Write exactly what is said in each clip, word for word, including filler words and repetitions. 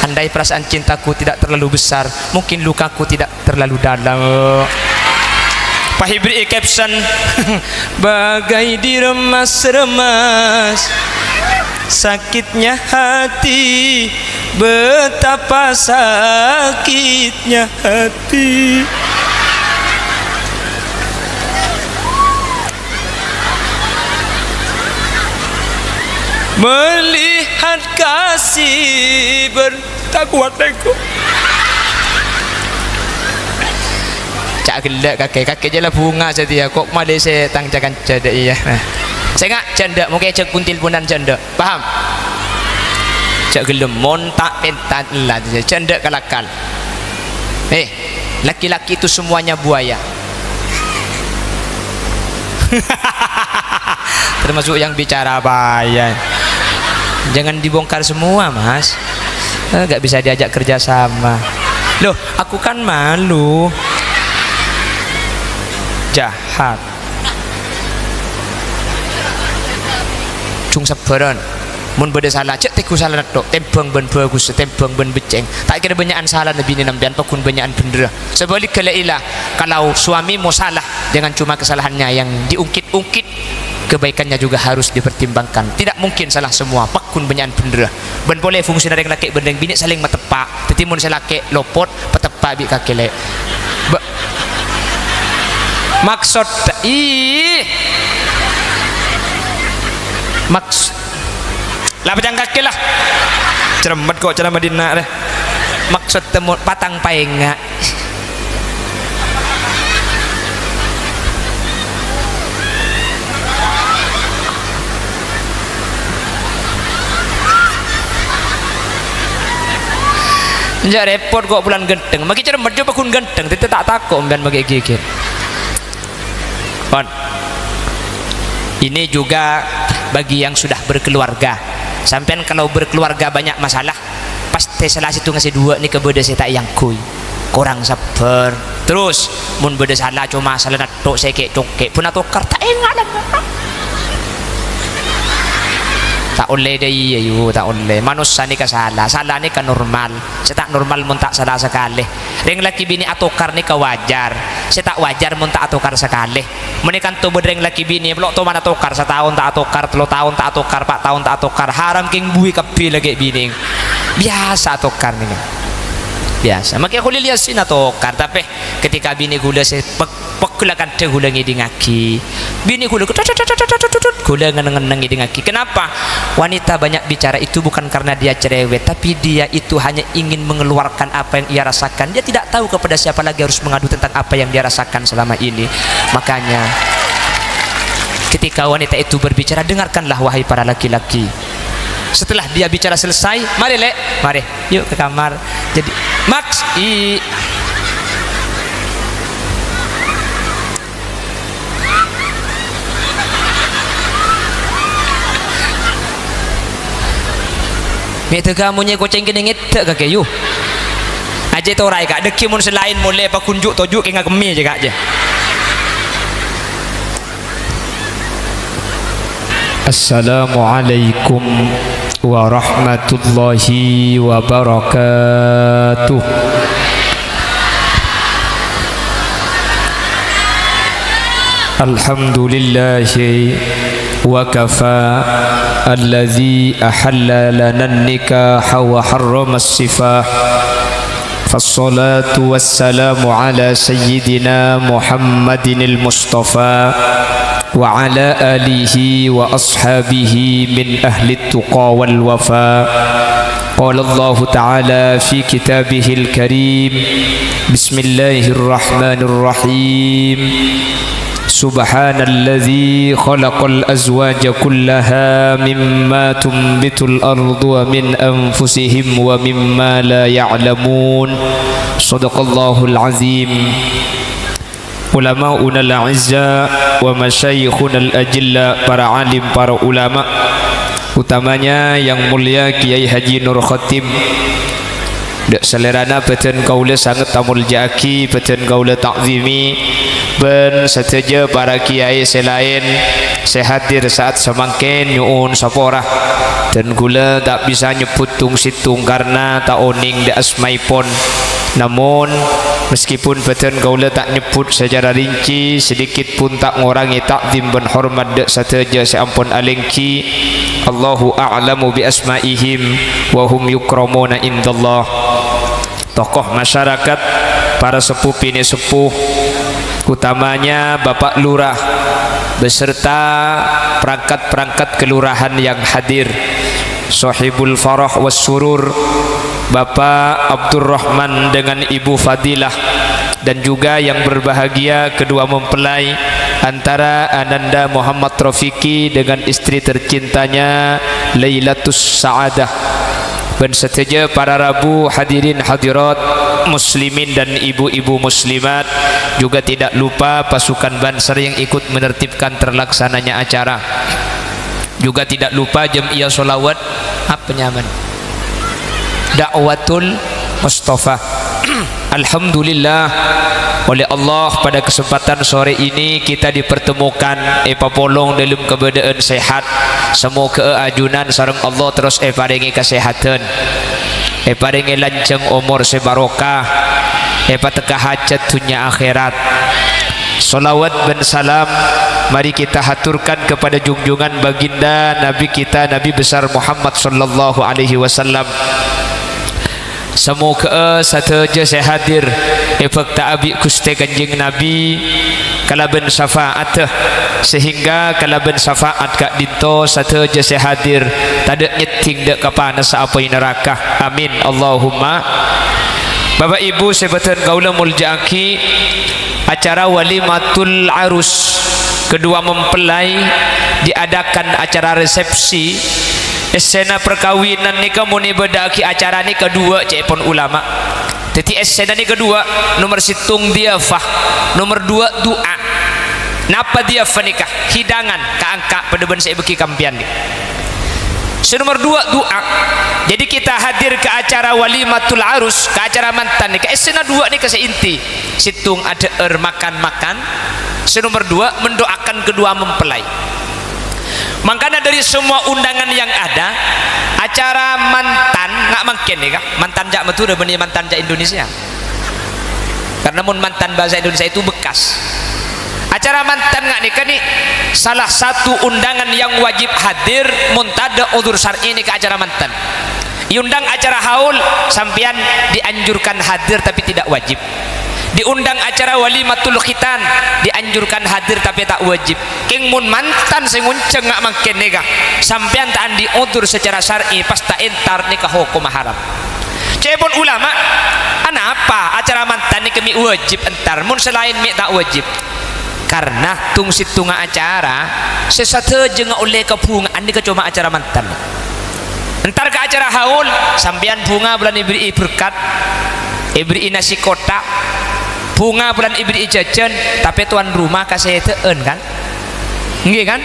Andai perasaan cintaku tidak terlalu besar, mungkin lukaku tidak terlalu dalam. Pahibri'i caption, "Bagai diremas-remas sakitnya hati, betapa sakitnya hati." Melihat kasih ber-, tak kuat aku. Ca' ghellâ' kakè, kakè jhâ' la bhunga satèya, kok malè sè tang ca-kanca dâ' iyâ. Nah. Sènga' jhâ' endâ', mongkè jhâ' kuntilponan jhâ' endâ'. Paham? Jhâ' ghellem mon ta' pènta ella, jhâ' endâ' kalakal. Eh, laki-laki itu semuanya buaya. Termasuk yang bicara buaya. Jangan dibongkar semua, Mas. Eh, nggak bisa diajak kerja sama. Loh, aku kan malu. Jahat. Jhung sabbhârân. Mon bâdâ sala, jhâ' tèngghu salana tok, tèmbhâng bân bhâghus, tèmbhâng bân beccèng. Ta' kèra bânnya'an salana binè sampèyan, pagghun bânnya'an bhendherra. Sabhâligghâ la ilaha, kalau suamimu salah, jangan cuma kesalahannya yang diungkit-ungkit, kebaikannya juga harus dipertimbangkan. Tidak mungkin salah semua, pagghun bânnya'an bhendherra. Bân polè fungsina rèng lakè' bân rèng binè' salèng mateppa'. Dhâddhi mon sè lakè' lopot, pateppa' bi' kakè lè'. Ba-, maksod, ih. Maks-, la pècang kakè la. Cermet kok ceramah dinna' rè. Maksod temo patang paènga'. Enjâ' rèpot kok bulân ghântheng. Maghi cermet jhâ' pagghun ghântheng, dhâddhi ta' tako' sampèyan maghi ghighir. Pon. Ini juga bagi yang sudah berkeluarga. Sampèyan kalau berkeluarga banyak masalah, pastè sala sèttonga sè duwâ' nèka bâdâ sè ta' èangghuy. Korang sabbhâr. Terros, mon bâdâ sala, coma salana tok sè kè'-cokè', pon atokar, ta' enga' la. Ta' ollè dâ' iyâ, yu, ta' ollè. Manossa nèka sala, sala nèka normal. Sè ta' normal mon ta' sala sakalè. Rèng lakè binè atokar nèka wajar. Sè ta' wajar mon ta' atokar sakalè. Mènè kanto bâdâ rèng lakè binè, lo' toman atokar, sataon ta' atokar, tello taon ta' atokar, pa' taon ta' atokar, haram kèng buwi kabbhi lakè binè. Biyasa atokar nèka. Biyasa. Makè Kholil Yasin atokar, tapè ketika binè ghulâ sè pek-, pegghel la kandhâ ghulâ ngèdingngaghi. Binè ghulâ, ghulâ ngen-, ngen-, ngèdingngaghi. Kenapa? Wanita banyak bicara itu bukan karena dia cerewet, tapi dia itu hanya ingin mengeluarkan apa yang ia rasakan. Dia tidak tahu kepada siapa lagi harus mengadu tentang apa yang dia rasakan selama ini. Makanya, ketika wanita itu berbicara, dengarkanlah, wahai para laki-laki. Setelah dia bicara selesai, "Mari, Lè', mari. Yuk ke kamar." Jadi, maks-, i-, Mè' dâgâ monyè kocèng kènè' ngèdhâ' kakè, yu. Ajjhâ' toraè, Ka'. Dâggi' mon sè laèn molè pagghun ju'-toju' kèng ngakemmè jâ, Ka', jâ. Assalamualaikum warahmatullahi wabarakatuh. Alhamdulillahi wa kafa, alladzi ahalla lana an-nikaha wa harrama as-sifah. Fassalatu wassalamu ala sayyidina Muhammadinil Mustafa wa ala alihi wa ashabihi min ahli tuqa wal wafa. Qala Allahu ta'ala fi kitabihil karim, bismillahirrahmanirrahim. Subhanalladzi khalaqal azwaja kullaha mimma tunbitul ardu wa min anfusihim wa mimma la ya'lamun. Shadaqallahul azim. Ulama'unal a'izza wa masyayikhunal ajilla, para alim, para ulama, utamanya yang mulia Kiai Haji Nur Khotim. Dâ' salèrana bhâdhân kaulâ sanget amolja'aghi, bhâdhân kaulâ ta'zimi, bân sadhâjâ para kiai sè laèn, sè hadir saat samangkèn nyo'on sapora. Dan ghulâ ta' bisa nyebbhut tong-sèttong karna ta' onèng dâ' asmaèpon. Namon, meskipun bâdân kaulâ ta' nyebbhut sacara rinci, sedikit pun ta' ngorangè ta'zim bân hormat dâ' sadhâjâ sè ampon alèngghi. Allahu a'lamu bi asma'ihim wa hum yukramuna indallah. Tokoh masyarakat, para sepuh binè' sepuh, utamanya Bapak Lurah beserta perangkat-perangkat kelurahan yang hadir, Sohibul Farah was Surur, Bapak Abdurrahman dengan Ibu Fadilah, dan juga yang berbahagia kedua mempelai antara Ananda Muhammad Rafiki dengan istri tercintanya Lailatus Sa'adah. Bân sadhâjâ para rabu, hadirin hadirat, muslimin dan ibu-ibu muslimat, juga tidak lupa pasukan Banser yang ikut menertibkan terlaksananya acara. Juga tidak lupa jam'iyah sholawat, apa nyamana? Da'watul Mustafa. Alhamdulillah, oleh Allah pada kesempatan sore ini kita dipertemukan, èpapolong dâlem kabâdâ'ân sehat. Samoghâ'â ajunan sareng Allah terros èparèngè kasehadhân, èparèngè lanjhâng omor sè barokah, èpatekka hajat dhunnya akhèrat. Sholawat bân salam mari kita haturkan kepada junjungan baginda Nabi kita, Nabi besar Muhammad sallallahu alaihi wasallam. Samoghâ'â sadhâjâ sè hadir èbhâkta'a bi' Ghustè Kanjeng Nabi kalabân syafa'addhâ, sehingga kalabân syafa'at ka'dinto sadhâjâ sè hadir tadâ' nyeddhing dâ' ka panassa apoy naraka. Amin, Allahumma. Bapak Ibu sè bâdhân kaulâ molja'aghi, acara walimatul arus kedua mempelai diadakan acara resepsi. Essèna parkabinan nèka mon èbâdâ'aghi acara nèka duwâ' ca'èpon ulama. Dhâddhi essèna nèka duwâ', nomer sèttong diyafah, nomer duwâ' du'a. Napa diyafah nèka? Hidangan, ka-angka' padâ bân sè èbâghi kampèyan nèka. Sè nomer duwâ' du'a. Jadi kita hadir ka acara walimatul arus, ka acara mantan nèka. Essèna duwâ' nèka sè inti. Sèttong adhâ'âr makan-makan. Sè nomer duwâ' mendoakan kedua mempelai. Mangkana dari semua undangan yang ada, acara mantan nga' mangkèn nèka, mantan ca' Madhurâ bânnè mantan ca' Indonesia. Karena mon mantan bahasa Indonesia itu bekas. Acara mantan nga' nèka nè salah satu undangan yang wajib hadir mon tadâ' udzur syar'i nèka acara mantan. Èondang acara haul, sampèyan dianjurkan hadir tapi tidak wajib. Diundang acara walimatul khitan, dianjurkan hadir tapi ta' wajib. Kèng mon mantan sè ngonjhâng nga' mangkèn nèka, sampèyan ta' andi' udzur secara syar'i, pas ta' entar nèka hokomma haram. Ca'èpon ulama, anapa acara mantan nèka mè' wajib entar, mon sè laèn mè' ta' wajib? Karna tong-sèttongnga acara sè sadhâjâ ngaollè kabhunga'an nèka coma acara mantan. Entar ka acara haul, sampèyan bhunga polana èberri'i berkat, èberri'i nasi kotak, bhunga polana èberri'i jhâjhân, tapè towan roma kasèdâ'ân, kan? Ènggi, kan?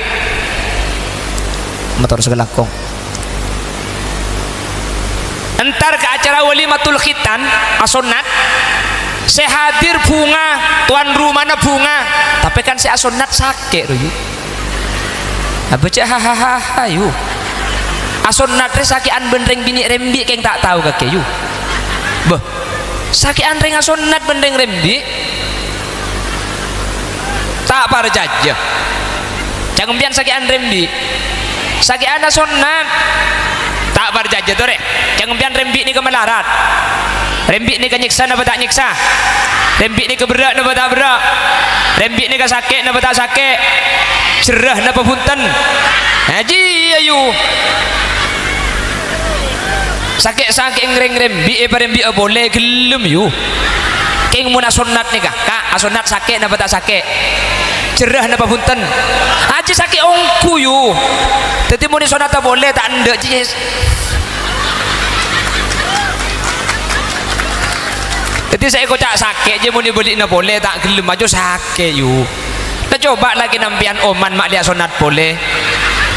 Motor sakalangkong. Entar ka acara walimatul khitan, asonnat, sè hadir bhunga, towan romana bhunga, tapè kan sè asonnat sakè', ro, yu. Abâca hahaha, yu. Asonnat rè sakè'an bân rèng binè' rembi' kèng ta' tao kakè, yu. Bâh, sakè'an rèng asonnat bân rèng rembi'. Ta' parcajâ. Ca'èpon sakè'an rembi'. Sakè'an asonnat. Ta' parcajâ, torè. Ca'èpon rembi' nèka malarat. Rembi' nèka nyèksa napa ta' nyèksa? Rembi' nèka berrâ' napa ta' berrâ'? Rembi' nèka sakè' napa ta' sakè'? Jerrâ napa bhunten? Nah, jiyâ, yu. Sakè'-sakè' ngrèng rembi' èparembi'â polè ghellem, yu. Kèng mon asonnat nèka, Ka', asonnat sakè' napa ta' sakè'? Jerrâ napa bhunten? Ajjhi sakè' ongghu, yu. Dhâddhi mon èsonnata polè ta' endâ', jiyâ. Dhâddhi sè èkoca' sakè', jiyâ mon èbâli'na polè ta' ghellem, ajjhu sakè', yu. Lah, coba' lakè' nampèyan oman ma' lè asonnat polè.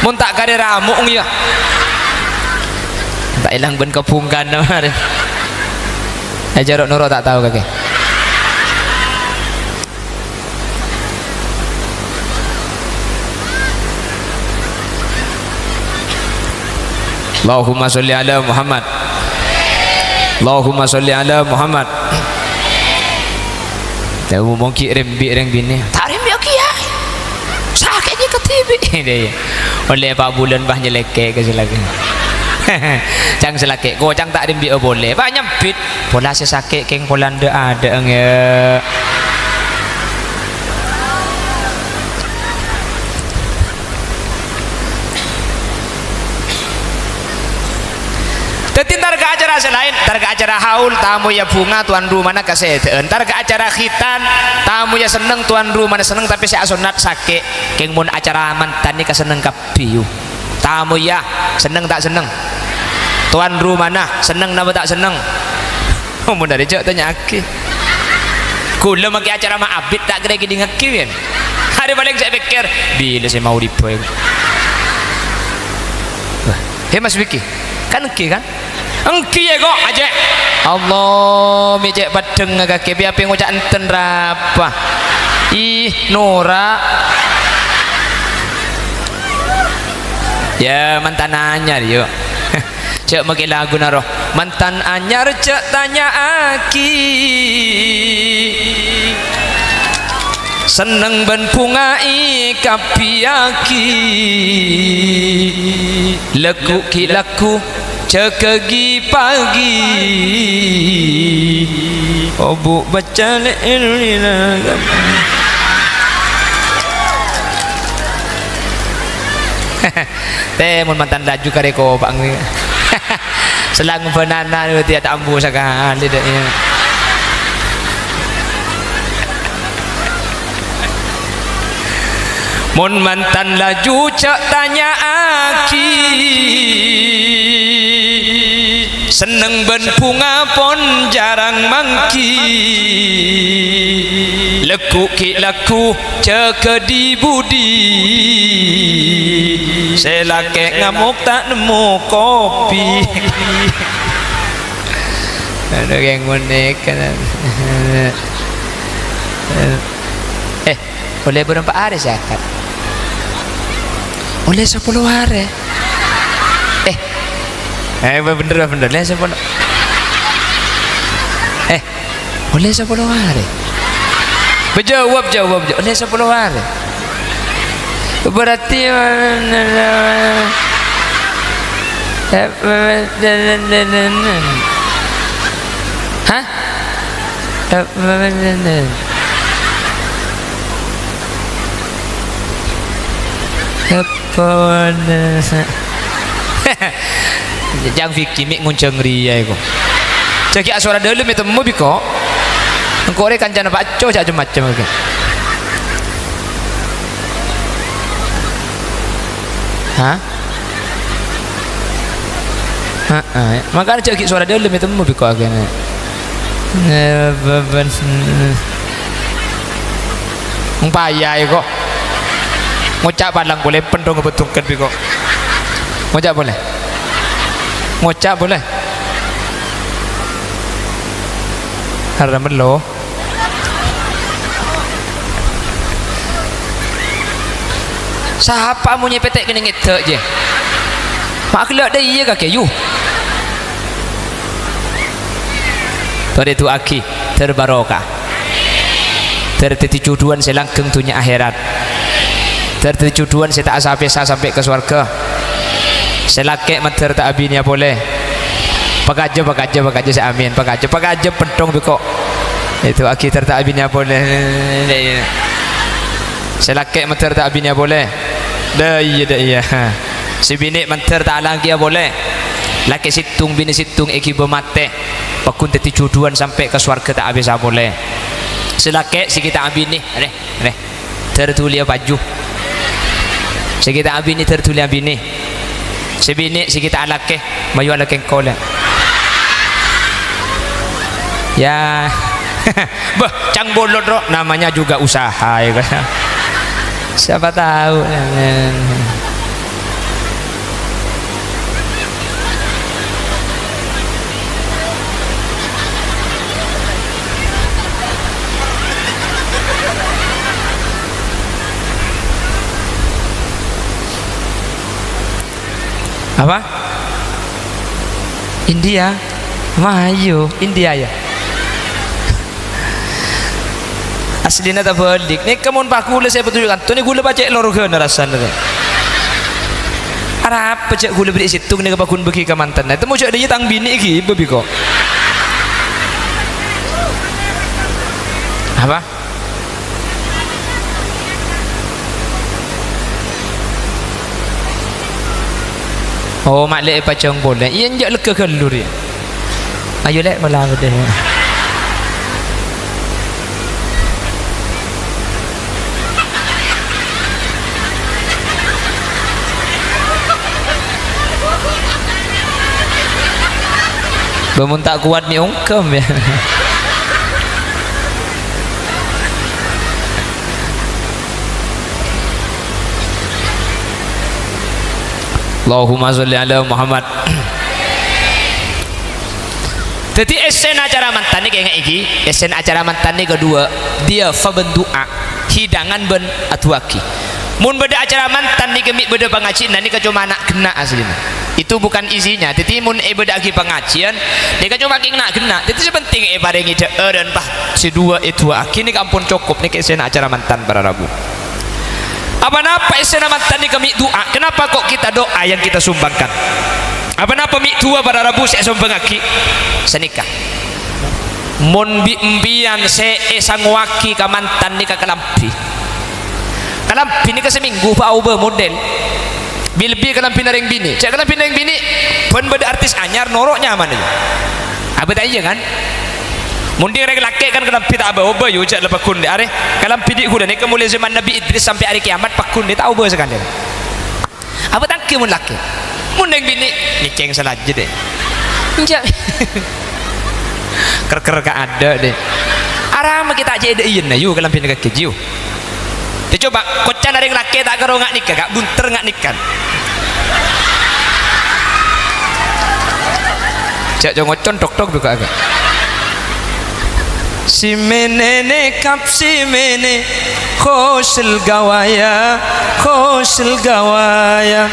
Mon ta' karè ramo'na, yâ. Ta' èlang bân kabhungkana, marè. Èjâro' noro' ta' tao kakè. Allahumma sholli ala Muhammad. Allahumma sholli ala Muhammad. Tao mongki rembi' reng binè. Ta' rembi' kèya. Sakè' ghi' kadhibi'. Ollè pa' bulân, bâh, nyelèkè' ka sè lakè'. Cang sè lakè', kocang ta' rembi'â polè. Bâh, nyambit. Pola sè sakè' kèng pola ndâ'-adâ'eng, yâ. Dhâddhi, entar ka acara sè laèn, entar ka acara haul, tamoyya bhunga, towan rumana kasèdhâ'ân. Entar ka acara khitan, tamoyya senneng, towan rumana senneng, tapè sè asonnat sakè'. Kèng mon acara mantan nèka senneng kabbhi, yu. Tamoyya, senneng ta' senneng? Towan rumana, senneng napa ta' senneng? Oh, mon arè jhâ' tanya'aghi. Kaulâ makè acara ma' abit ta' kèra èkèdingngaghi, bân. Arè palèng sè èpèkkèr, bilâ sè maulidhâ, yâ. Wah, he, Mas Wiki. Kan èngghi, kan? Èngghi, yâ, kok, ajâ'. Allah, mè' cè' paddhâng kakè, bi-, apè ngoca' enten rapa. Ih, nora'. Yâ, mantan anyar, yu. Jhâ' makè laguna roh. Mantan anyar jhâ' tanya'aghi. Senneng bân bhunga èkabbhiyaghi. Lagghu' ghi' lagghu', jâgâ ghi' paghi. Obu' baca le'el lila. Tè, mon mantan laju karè kopa' ngghi. Selang bânana berarti ta' ambu sakalè, dâ', iyâ. Mon mantan laju jhâ' tanya'aghi. Senneng bân bhunga pon jhârâng mangghi. Lagghu' ghi' lagghu', jâgâ di-budi. Sè lakè' ngamok ta' nemmo kopi. Aduh, yang unik kan. Eh, ollè bârâmpa arè zakat? Ollè sapolo arè. Eh. Eh, bener, bener. Ollè sapolo. Eh, ollè sapolo arè. Bâ, jawab, jawab, jawab. Ollè sapolo arè. Berarti, hah? Apa bener? Jhâng Vicky mè' ngonjhâng rèya, èko. Jhâ' ghi' asora dâlem ètemmo, bi', kok. Engko' rè kancana Pak Co, jhâ' cem-macem, oke. Hah? Heeh, mangkana jhâ' ghi' sowara dâlem ètemmo bi' ko' aghâna. Eh, bâbân. Ngpaya èko. Ngoca' palang polè, pendhung bâdhungken bi' ko'. Ngoca' polè. Ngoca' polè. Haram lo. Sapa monyè pètè' kènè' ngèdhâ', jè? Ma' ghellâ' dâ' iyâ kakè, yu. Torè du'aaghi, dâr barokah. Dâr dhâddhi jhudhuwân sè langghâng dhunnya akhèrat. Dâr dhâddhi jhudhuwân sè ta' sa-pèsa sampè' ka sowarghâ. Sè lakè' mandhâr ta' abinèya polè. Pakajâ, pakajâ, pakajâ sè amin. Pakajâ, pakajâ pendhung bi' ko'. Èdu'aaghi dâr ta' abinèya polè. Sè lakè' mandhâr ta' abinèya polè. Dâ' iyâ, dâ' iyâ. Sè binè' mandhâr ta' alakèya polè. Lakè' sèttong, binè' sèttong èghibâ matè. Pagghun dhâddhi jhudhuwân sampè' ka sowarghâ ta' apèsa polè. Sè lakè' sè ghi' ta' abinè. Rè, rè. Dâr dhuli apaju. Sè ghi' ta' abinè dâr dhuli abinè. Sè binè' sè ghi' ta' alakè, mayu alakè engko' lè. Ya. Bâh, cang bolot, ro, namanya juga usaha, ya kan? Siapa tahu. Apa? India? Mayu, India, ya. Aslina tabâlik. Nèka mon pa' ghulâ sè patoju' kanto, nèka ghulâ pacè' lorghâna rassana, rè. Arapa jhâ' ghulâ bâdâ è sèttong nèka pagghun bâgi ka mantanna. Temmo jhâ' dhâjâ tang binè' ghibâ bi' ko'. Apa? Oh, ma' lè' èpajâng polè. Iyâ, enjâ' lèghâ ghâllu rèya. Ayo, lè', pola bâdâ. Bâ, mon ta' kowat mè' ongghâm, yâ. Allahumma sholli ala Muhammad. Dhâddhi, èssèna acara mantan nèka, ènga'è ghi, èssèna acara mantan nèka kaduwâ, dhiyafah bân du'a, hidangan bân adu'aaghi. Mon bâdâ acara mantan nèka mè' bâdâ pangajiânna nèka coma na'-ghenna' aslina. Itu bukan isinya. Dhâddhi, mon èbâdâ'âghi pangajiân, nèka coma kèng na'-ghenna'. Dhâddhi, sè pentèng èparèngè dhâ'ârân, pa, sè duwâ èdu'aaghi nèka ampon cokop, nèka èssèna acara mantan para rabu. Apa-napa èssèna mantan nèka mè' du'a? Kenapa kok kita doa yang kita sumbangkan? Apa-napa mè' du'a para rabu sè èsombhângaghi? Sanèka. Mon bi' empèyan sè èsangowaghi ka mantan nèka kalambhi. Kalambhi nèka samènggu pa' aobâ model. Bi-, lebbi kalambhina rèng binè'. Jhâ' kalambhina rèng binè' bân bâdâ artis anyar noro' nyamana, yâ. Abâ' ta' iyâ, kan? Mon dhing rèng lakè' kan kalambhi ta' abâ-obâ, yu, jhâ' la pagghun dhi' arè. Kalambhi dhi' ghulâ nèka molaè zaman Nabbhi Idris sampè' arè kèyamat pagghun dhi' ta' obâ sakalè. Abâ' tangghâ mon lakè'. Mon rèng binè', ngècèng salajâ, dhi'. Enjâ'. Ker-ker ka adâ', dhi'. Arapa ma' ghi' ta' jhâ' èdâ' iyâna, yu, kalambhina kakè, yu. Dhi' coba, koccana rèng lakè' ta' karo nga' nèka, Ka', bhunter nga' nèka. Jhâ' co-ngoco, tok-tok buka, Ka'. Simènè nèkap simènè, khosyèl ghâwâyâ, khosyèl ghâwâyâ.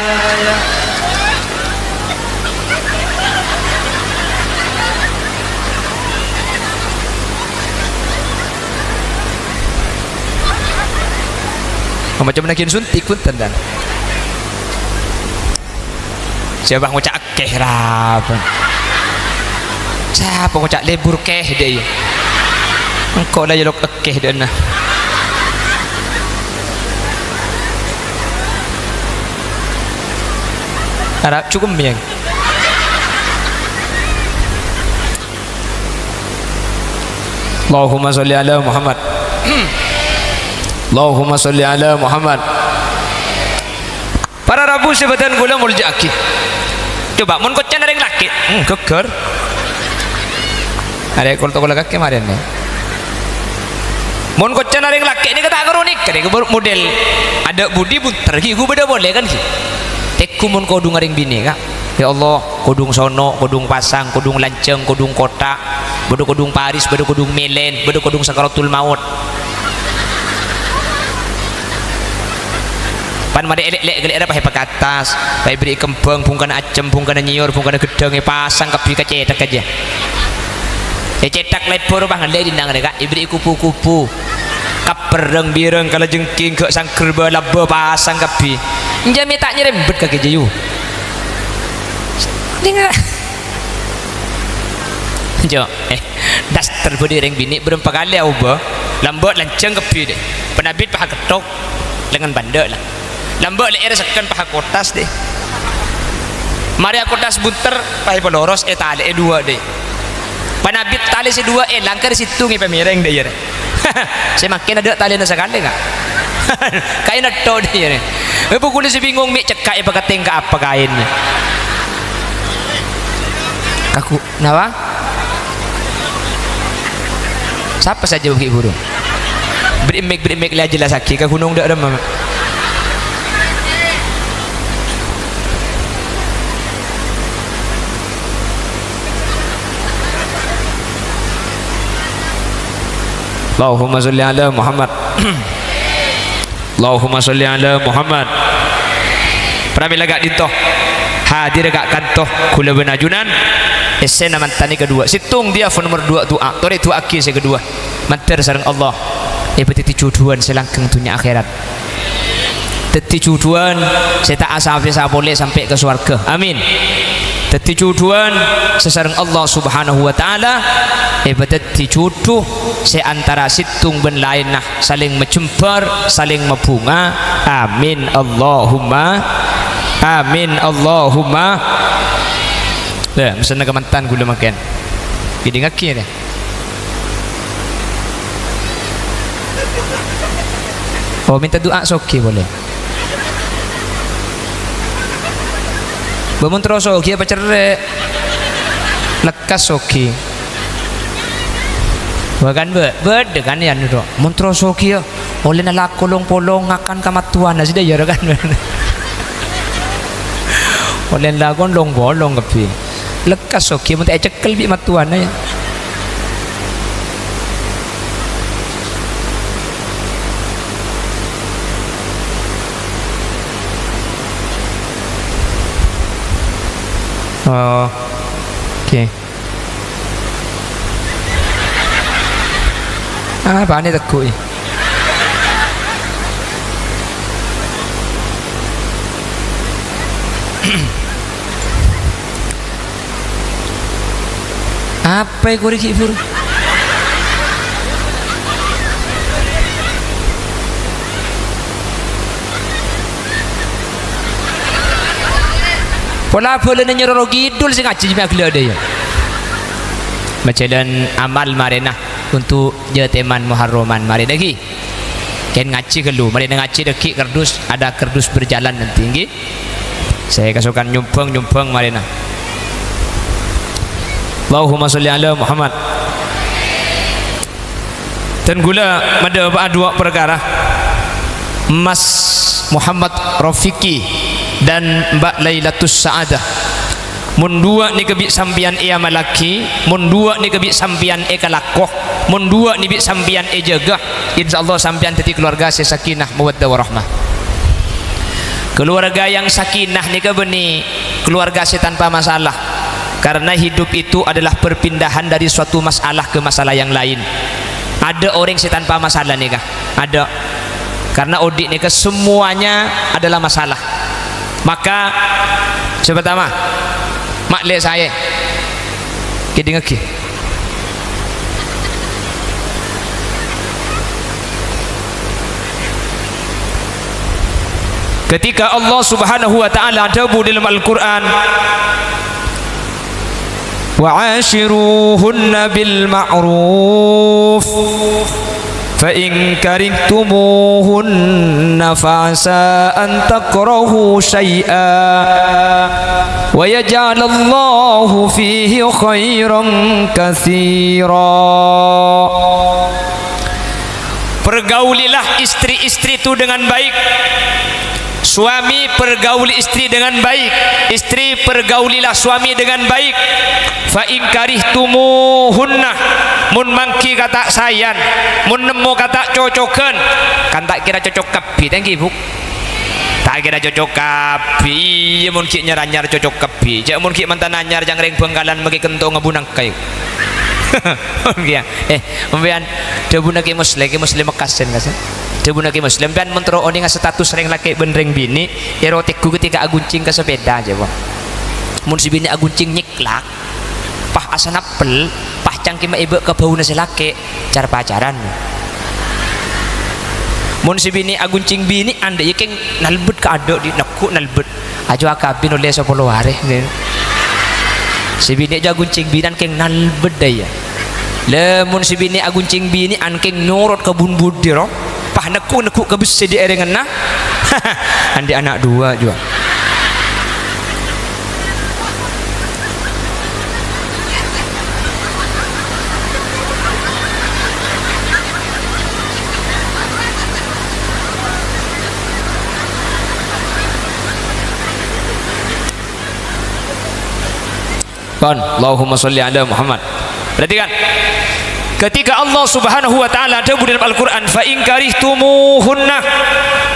Macam nagin suntik, punten, dan. Sapa ngoca' èkè, ra, pon? Sapa ngoca' lebur kè, dhi', iyâ? Engko' la yolok èkè, dhi', na. Ara, cukup, mèyang. Allahumma sholli ala Muhammad. Allahumma sholli ala Muhammad. Para rabu sè bâdân kaulâ molja'aghi. Coba, mon koccana rèng lakè', hmm, ghâggâr. Arè kol tokola kakè marèna. Mon koccana rèng lakè' nèka ta' karo nèka, nèka model adâ' budi bhunter ghi' ghu bâdâ polè, kan, ghi. Tèghu mon kodhungnga rèng binè', Ka'. Ya Allah, kodhung sono', kodhung pasang, kodhung lanjhâng, kodhung kottha', bâdâ kodhung paris, bâdâ kodhung mèlèn, bâdâ kodhung sakaratul maut. Pan marè èlè'-lè' ghâlli' arapa èpakattas, pas èbherri'i kembhâng, bhungkana ajâm, bhungkana nyèyor, bhungkana ghedhâng, èpasang kabbhi ka cèthak kajâ. Ècèthak lebur, pas ngallè dinna' ngarè, Ka', èbherri'i kupu-kupu. Kabbhi rèng-bhirèng, kalajengking, ghâ' sangghârbâ, labbâ, pasang kabbhi. Enjâ' mè' ta' nyarembet ka kèjâ, yu. Ning, Jo, eh, daster bâdâ rèng binè' bârâmpa kalè aobâ, lambâ' lanjhâng kabbhi, dhi'. Panabit paha kettok, lengngen pandâ', la. Lambâ' lè'èrra sekken paha kotas, dhi'. Marè akotas bhunter, paha èpaloros, ètalè'è duwâ', dhi'. Panabit talè sè duwâ' èlang, karè sèttong èpamèrèng, dhi', iyâ, rè. Sè mangkèn adâ' talèna sakalè, Ka'. Kaèn ètto', dhi', iyâ, rè. Èpokol sè bingung, mè' cekka' èpakatèng ka apa kaènna. Kaku-, Napa? Sapa sè ajâwâb ghi' buru? Bri' mik, bri' mik, la jelasaghi ka ghunong dâ' remma. Allahumma sholli ala Muhammad. Allahumma sholli ala Muhammad. Pramèla ka'dinto, hadir ka' kanto, kaulâ bân ajunan. Essèna mantan è kaduwâ'. Sèttong dhiyâfon nomer duwâ' du'a. Torè du'aaghi sè kaduwâ. Mandhâr sareng Allah. Èpadhâddhi jhudhuwân sè langghâng dhunnya akhèrat. Dhâddhi jhudhuwân sè ta' asapè-sapolè sampè' ka sowarghâ. Amin. Dhâddhi jhudhuwân sè sareng Allah Subhanahu wa Ta'ala. Èpadhâddhi jhudhu sè antara sèttong bân laènna. Salèng majembhâr, salèng mabhunga. Amin. Allahumma. Amin. Allahumma. Lah, mesenna ka mantan ghulâ mangkèn. Kèdingngaghi, yâ. Oh, mènta du'a soghi polè. Bâ, mon terro soghi apa cerrè'? Lekkas soghi. Wah, kan bâ-, bâdâ kan yâ, anu, Dok. Mon terro soghi yâ, ollèna lako long-polong ngakan ka mattowana sè dâjâ, kan. Ollèna lako long-polong kabbhi. Lekkas soghi, mon ta' ècekkel bi' mattowana, yâ. Oh, oke. Ah, bâ'na tegghu'i. Apa è korè ghi' buru? Pola bâlâna Nyi Roro Kidul sè ngajhi mè' aghellâ' dâ' iyâ. Majhâlân amal marèna untuk jâtèman Muharraman marèna ghi. Kèng ngajhi ghâllu, marèna ngajhi dâgghi' kardus, ada kardus berjalan nanti, ghi. Sè kasokan nyombhâng, nyombhâng marèna. Allahumma sholli ala Muhammad. Dan ghulâ madhâpa'a duwâ' parkara. Mas Muhammad Rafiqi dan Mbak Lailatus Sa'adah. Mon duwâ' nèka bi' sampèyan èamallaghi, mon duwâ' nèka bi' sampèyan èkalako, mon duwâ' nèka bi' sampèyan èjâgâ, insyaallah sampèyan dhâddhi kalowarga sè sakinah, mawaddah, warahmah. Keluarga yang sakinah nèka bânnè keluarga sè tanpa masalah. Karena hidup itu adalah perpindahan dari suatu masalah ke masalah yang lain. Ada orang sè tanpa masalah nèka? Ada. Karena odi' nèka semuanya adalah masalah. Maka, sè partama, ma' lè saè. Kèdingngaghi. Ketika Allah Subhanahu wa Ta'ala adhâbu dalam Al-Qur'an, "Wa ashiruhunna bil ma'ruf, fa in karihtumuhunna fa asa an takrahu syai'a wa yaj'alallahu fihi khairan katsira." Pergaulilah istri-istri itu dengan baik. Suami pergauli istri dengan baik. Istri pergaulilah suami dengan baik. Fa in karihtumuhunna, mon mangghi kata' saèyan, mon nemmo kata' cocoghân, kan ta' kèra cocok kabbhi, ta' ènggi, Bu? Ta' kèra cocok kabbhi, iyâ, mon ghi' nyar-anyar cocok kabbhi. Jâ' mon ghi' mantan anyar, jhâ' rèng Bhângkalan makè kento ngabu nangka. Mon ghi' ya. Eh, sampèyan dhâbuna Kè Muslè, Kè Muslè Mekkasen, kasè. Dhâbuna Kè Muslè, sampèyan mon terro onènga status rèng lakè' bân rèng binè', èro tegghu ketika aguncèng ka sepeda, jâ, Bu. Mon sè binè' aguncèng nyèklak, pas asanappel, pas cangkemma èbâ' ka bâuna sè lakè', car-pacaran. Mon sè binè' aguncèng binè'an, dâ' iyâ kèng nalbet ka adâ' dhi' negghu' nalbet. Ajo akabin ollè sapolo arè, nè. Sè binè' jâ' aguncèng binè'an kèng nalbet dâ' iyâ. Lè, mon sè binè' aguncèng binè'an kèng nyorot ka bun-budi, ro. Pas negghu'-negghu' ka bessè dhi' èrèngnganna. Andi' ana' duwâ', juwâ. Pon, Allahumma sholli ala Muhammad. Perhatikan. Ketika Allah Subhanahu wa Ta'ala adhâbu dalam Al-Qur'an, "Fa in karihtumuhunna,"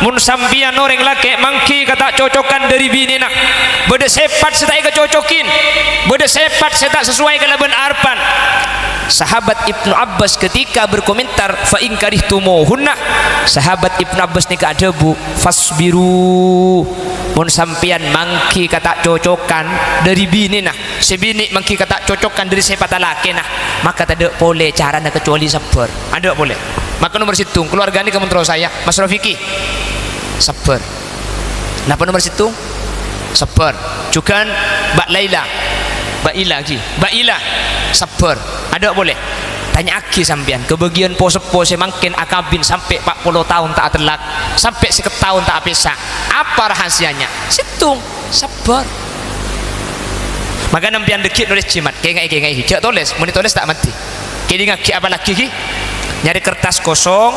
Mon sampèyan orèng lakè' mangghi ka ta' cocokan dhâri binèna, bâdâ sèpat sè ta' èkacocokin, bâdâ sèpat sè ta' sesuai kalabân arebbhân. Sahabat Ibnu Abbas ketika berkomentar, "Fa in karihtumuhunna," Sahabat Ibnu Abbas nèka adhâbu, "Fasbiru." Mon sampèyan mangghi ka ta' cocokan dhâri binèna, sè binè' mangghi ka ta' cocokan dhâri sèpatta lakèna, maka tadâ' polè carana kacuali sabbhâr. Adâ' polè. Maka nomer sèttong, keluarga nèka mon terro saya, Mas Rofiki, sabbhâr. Napa nomer sèttong? Sabbhâr. Jhughân Mbak Laila. Mbak Ila, ghi. Mbak Ila, sabbhâr. Adâ' polè. Tanya'aghi sampèyan, kabâgiyân po-seppo sè mangkèn akabin sampè' pa' polo taon ta' atellak, sampè' sèket taon ta' apèsa'. Apa rahasianya? Sèttong. Sabbhâr. Maka sampèyan dhâggi' nolès jimat, kènga'è, kènga'è, jhâ' tolès, mon ètolès ta' mandhi. Kèdingngaghi apalagi ghi? Nyarè kertas kosong,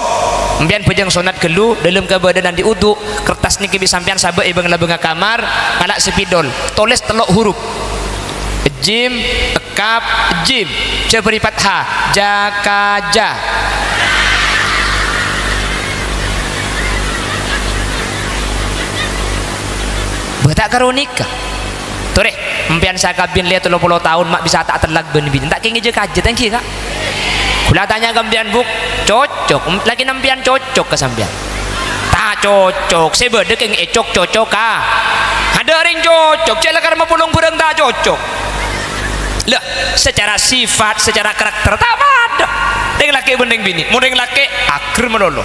sampèyan bhâjâng sonnat ghâllu, dhâlem kabâdâ'ân andi' wudu, kertas nèka bi' sampèyan sabâ' è bâng-labângnga kamar, ngala' spidol, tolès tello' huruf. Jim, kap, jim. Jâ bâri' fathah. Jakaja. Bâ' ta' karo nèka. Torè, sampèyan sè akabin lè tello polo taon ma' bisa ta' atellak bân binè. Ta' kèngèng jâ-kajâ, ta' ènggi, Ka'? Kaulâ tanya ka sampèyan, Bu', cocok? Em, lakèna sampèyan cocok ka sampèyan? Ta' cocok. Sè bâdâ kèng ècok-cocoka. Adâ' orèng cocok, jâ' la karma polong bhârâng ta' cocok. Lah, secara sifat, secara karakter, ta' padâ. Rèng lakè' bân rèng binè'. Mon rèng lakè', ager malolo.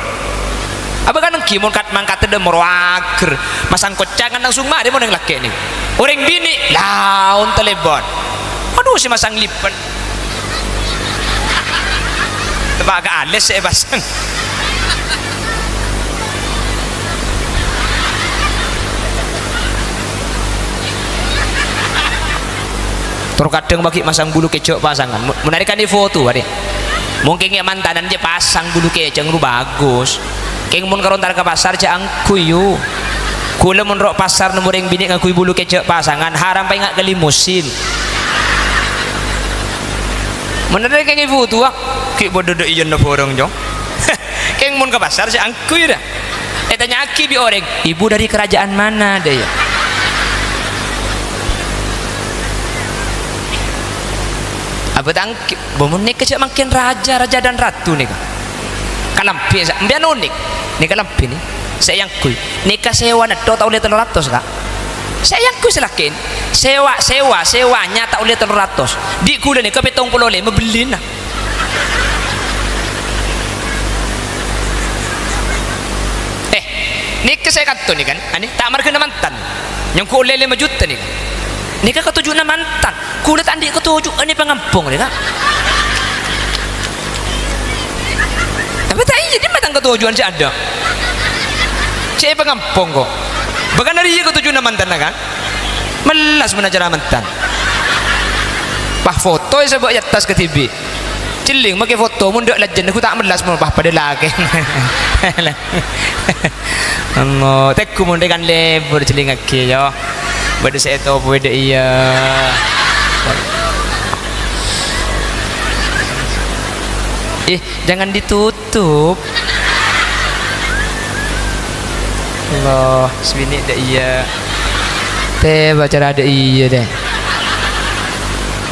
Apa kan ènggi mon kat-, mangkat dâ' moro ager, masang koccangan langsung marè mon rèng lakè' nèko. Orèng binè', laon talèbân. Adu, sè masang lipen. Teppa' ka alès sè èpasang. Tor kadhâng paghi' masang bulu kèjhâ' pasangan. Mo-, mon arè kan èfoto, arè. Mon kèngèng mantanan jâ' pasang bulu kèjhâ' noro' bhâghus. Kèng mon karo entar ka pasar jâ' angghuy, yu. Kaulâ mon ro' pasar nemmo rèng binè' ngangghuy bulu kèjhâ' pasangan, haram paènga' ka limousin. Mon arè kèngèng èfoto, ah, ghi' padâ dâ' iyâna bhârâng, Cong. Kèng mon ka pasar jâ' angghuy, ra. Ètanya'aghi bi' orèng, "Ibu dari kerajaan mana?" dâ' iyâ. Apa tang-, bâ mon nèka jâ' mangkèn raja, raja dan ratu nèka. Kalambhi sa-, sampèyan onèk. Nèka kalambhi nè, sè èangghuy. Nèka sèwana tho ta' ollè tello ratos, Ka'. Sè èangghuy sè lakèn. Sèwa, sèwa, sèwanya ta' ollè tello ratos. Dhi' kaulâ nèka pèttong polo lèma bellina. Eh, nèka sè kanto nèka, kan? Anè, ta' marghâna mantan. Nyongghu ollè lèma juta nèka. Nèka katoju'na mantan. Kaulâ ta' andi' katoju', anè pangambhâng nèka. Apa ta' iyâ, dimma tang katoju'an sè adâ'? Sè pangambhâng, ko'. Bhâkal arèya katoju'na mantanna, kan? Mellas mon acara mantan. Pas foto èsabâ' è attas kadhibi'. Cellèng makè foto, mon dâ' lajânna ghu ta' mellas mon pas padâ lakè. Ango, tèngghu mon rè kan lebur cellèngngaghi, yo. Bâdâ sè ètopowè dâ' iyâ. Ih, jangan ditutup. Allah, sè binè' dâ' iyâ. Tè, bacara dâ' iyâ, tè.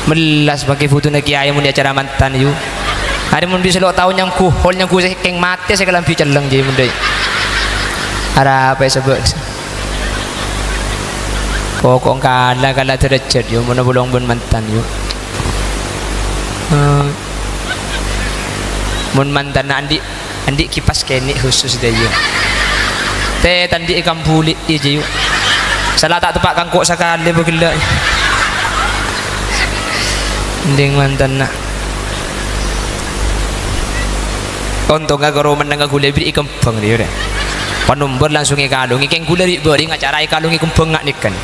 Mellas makè fotona kèyaè mon è acara mantan, yu. Arè mon bi' sè lo' tao nyanggu, hol nyanggu sè kèng matè sè kalambhi cellèng jâ' mon dâi. Arapa èsabâ'? Pokok kala-kala dârâjhât, yu, mon polong bân mantan, yu. Eh, mon mantanna andi', andi' kipas kènè' khusus dâ' iyâ. Tè, ta' andi' èkambuli'i jâ', yu. Sala ta' teppa' kangko' sakalè bâ ghellâ'. Ending mantanna. Ontongnga karo mennengnga ghulâ èberri'i kembhâng rèya, rè. Panombor langsung èkalongè, kèng ghulâ ri'-bâri' ngacara èkalongè kembhâng nga' nèkan.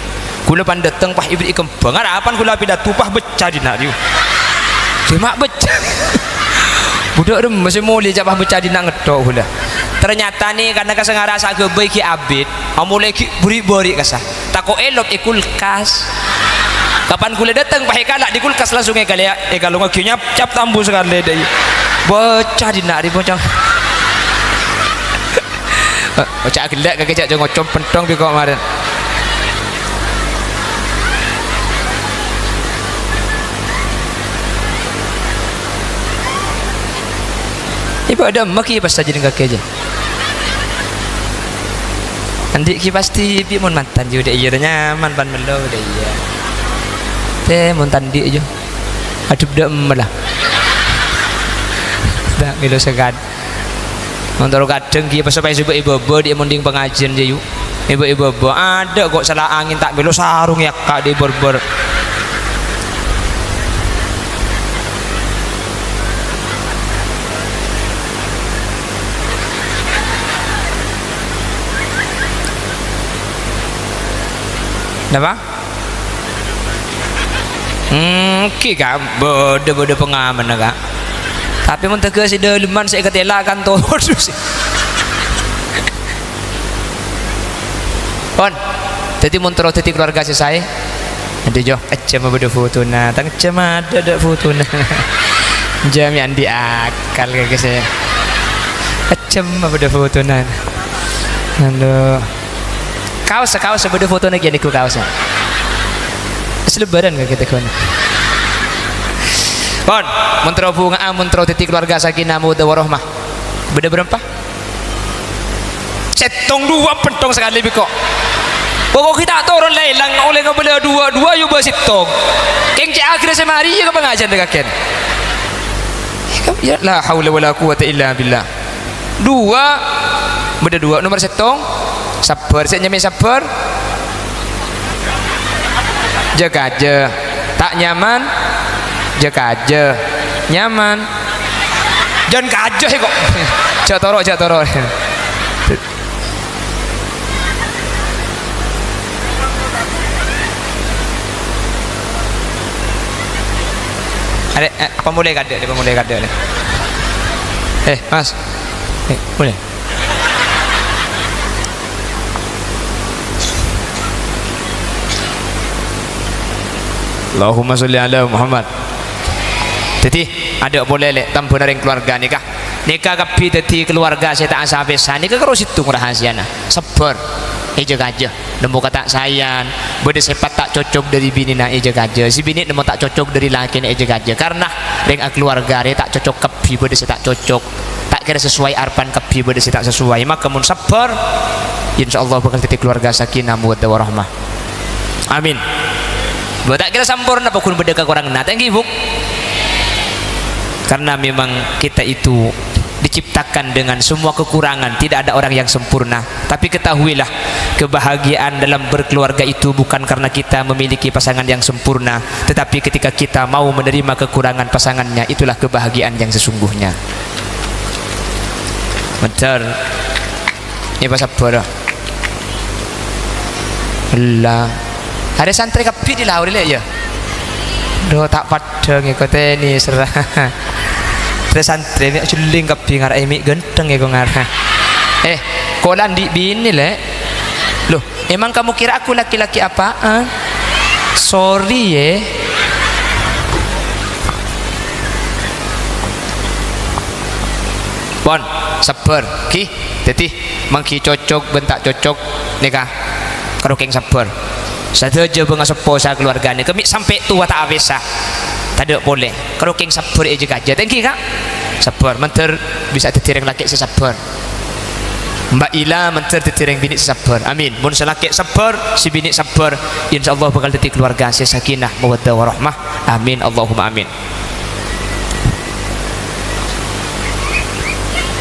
Ghulâ pan dâteng pas èberri'i kembhâng, arapan ghulâ apidato pas becca dinna' rèya. Cè' ma' becca. Budhâk remma sè molè ca' pas becca dinna' ngettok ghulâ. Ternyata nè, karna ka sè ngarasa ghâbây ghi' abit, amolè ghi' bâri'-bâri' kassa. Tako' èlop è kulkas. Kapan ghulâ dâteng, pas èkala' di kulkas, langsung èkalè-, èkalongaghi nyap-, cap tambu sakalè dâi. Bocca dinna' rè, bocca. Eh, oca' ghellâ' kakè, jhâ' co-ngoco, pentong bi' ko' marèn. Ibu ada emma ki pas sajin kakè jâ. Andi' ki pasti bi' mon mantan jâ, udah iyâ, udah nyaman, pan mello, udah iyâ. Tè, mon tandi' jâ. Adhep dâ' emma la. Ta' mèlo sakat. Montoro kadhâng ghi' pas supaya sibuk è bâbâ dhi' mondhing pangajiân jâ, yu. È bâ-, è bâbâ. Adâ' ko' sala angèn ta' mèlo sarong è akka' dhi' bârbâr. Napa? Èngghi, Ka', bâdâ-bâdâ pangamanna, Ka'. Tapè mon tèghâ sè dâlemman sè èkatèla kan todus. Pon, dhâddhi mon terro dhâddhi keluarga sè saè, adhu, jâ, ajjhâm bâdâ fotona, tang ajjhâm adâ' dâ' fotona. Jâ mè' andi' akal kakè sè. Ajjhâm bâdâ fotona. Adhu. Kaos, kaos bâdâ fotona ghi' nèko kaos. Wis lebbhârân kok kita kon. Pon, mon terro bhunga'a, mon terro dhâddhi keluarga sakinah mawaddah warahmah. Bâdâ bârâmpa? Sèttong, duwâ' pentong sakalè bi' ko'. Pokok kita toron lèlang ollè ngabâlâ duwâ', duwâ' yu bâ' sèttong. Kèng cè' akhir sè marè iyâ ka pangajiân kakèn. Ya, la haula wala quwwata illa billah. Duwâ', bâdâ duwâ'. Nomer sèttong, sabbhâr. Sè nyamè sabbhâr, jâ kajâ. Ta' nyaman, jâ kajâ. Nyaman, jân kajâ, ko'. Jâ' toro', jâ' toro'. Arè, eh, pamolè kaadâ', pamolè kaadâ'. Eh, Mas. Eh, molè. Allahumma sholli ala Muhammad. Dhâddhi, adâ' polè, lè', tambhâna rèng kaluwarga nèka. Nèka kabbhi dhâddhi kaluwarga sè ta' sa-pèsa. Nèka karo sèttong rahasiana. Sabbhâr. Èjâ kajâ. Nemmo kata' saèyan. Bâdâ sèpat ta' cocok dâri binèna, èjâ kajâ. Sè binè' nemmo ta' cocok dâri lakèna, èjâ kajâ. Karna rèng akaluwarga rè ta' cocok kabbhi, bâdâ sè ta' cocok. Ta' kèra sesuai arebbhân kabbhi, bâdâ sè ta' sesuai. Maka mon sabbhâr, insyaallah bhâkal dhâddhi kaluwarga sakinah mawaddah warahmah. Amin. Bâ, ta' kèra samporna, pagghun bâdâ kakoranganna, ta' ènggi, Bu? Karena memang kita itu diciptakan dengan semua kekurangan, tidak ada orang yang sempurna. Tapi ketahuilah, kebahagiaan dalam berkeluarga itu bukan karena kita memiliki pasangan yang sempurna, tetapi ketika kita mau menerima kekurangan pasangannya, itulah kebahagiaan yang sesungguhnya. Betul. Nèka sabbhâr. Ella. Arè santrè kabbhi dhi' Laur, lè', yâ? Dhu, ta' paddhâng èko tènè, sera. Arè santrè mè' jhelling kabbhi ngara, mè' ghântheng èko ngara. Eh, ko' la andi' binè, lè'? Loh, emang kamu kira aku laki-laki apaan? Sorry, yâ. Pon, sabbhâr, ghi. Dhâddhi, mangghi cocok bân ta' cocok nèka karo kèng sabbhâr. Sadhâjâ bângaseppo sakaluwarga nèka mè' sampè' towa ta' apèsa. Tadâ' polè. Karo kèng sabbhâr èjâ kajâ. Ta' ènggi, Ka'? Sabbhâr. Mandhâr bisa dhâddhi rèng lakè' sè sabbhâr. Mbak Ila mandhâr dhâddhi rèng binè' sè sabbhâr. Amin. Mon sè lakè' sabbhâr, sè binè' sabbhâr, insyaallah bhâkal dhâddhi kaluwarga sè sakinah, mawaddah, warahmah. Amin. Allahumma amin.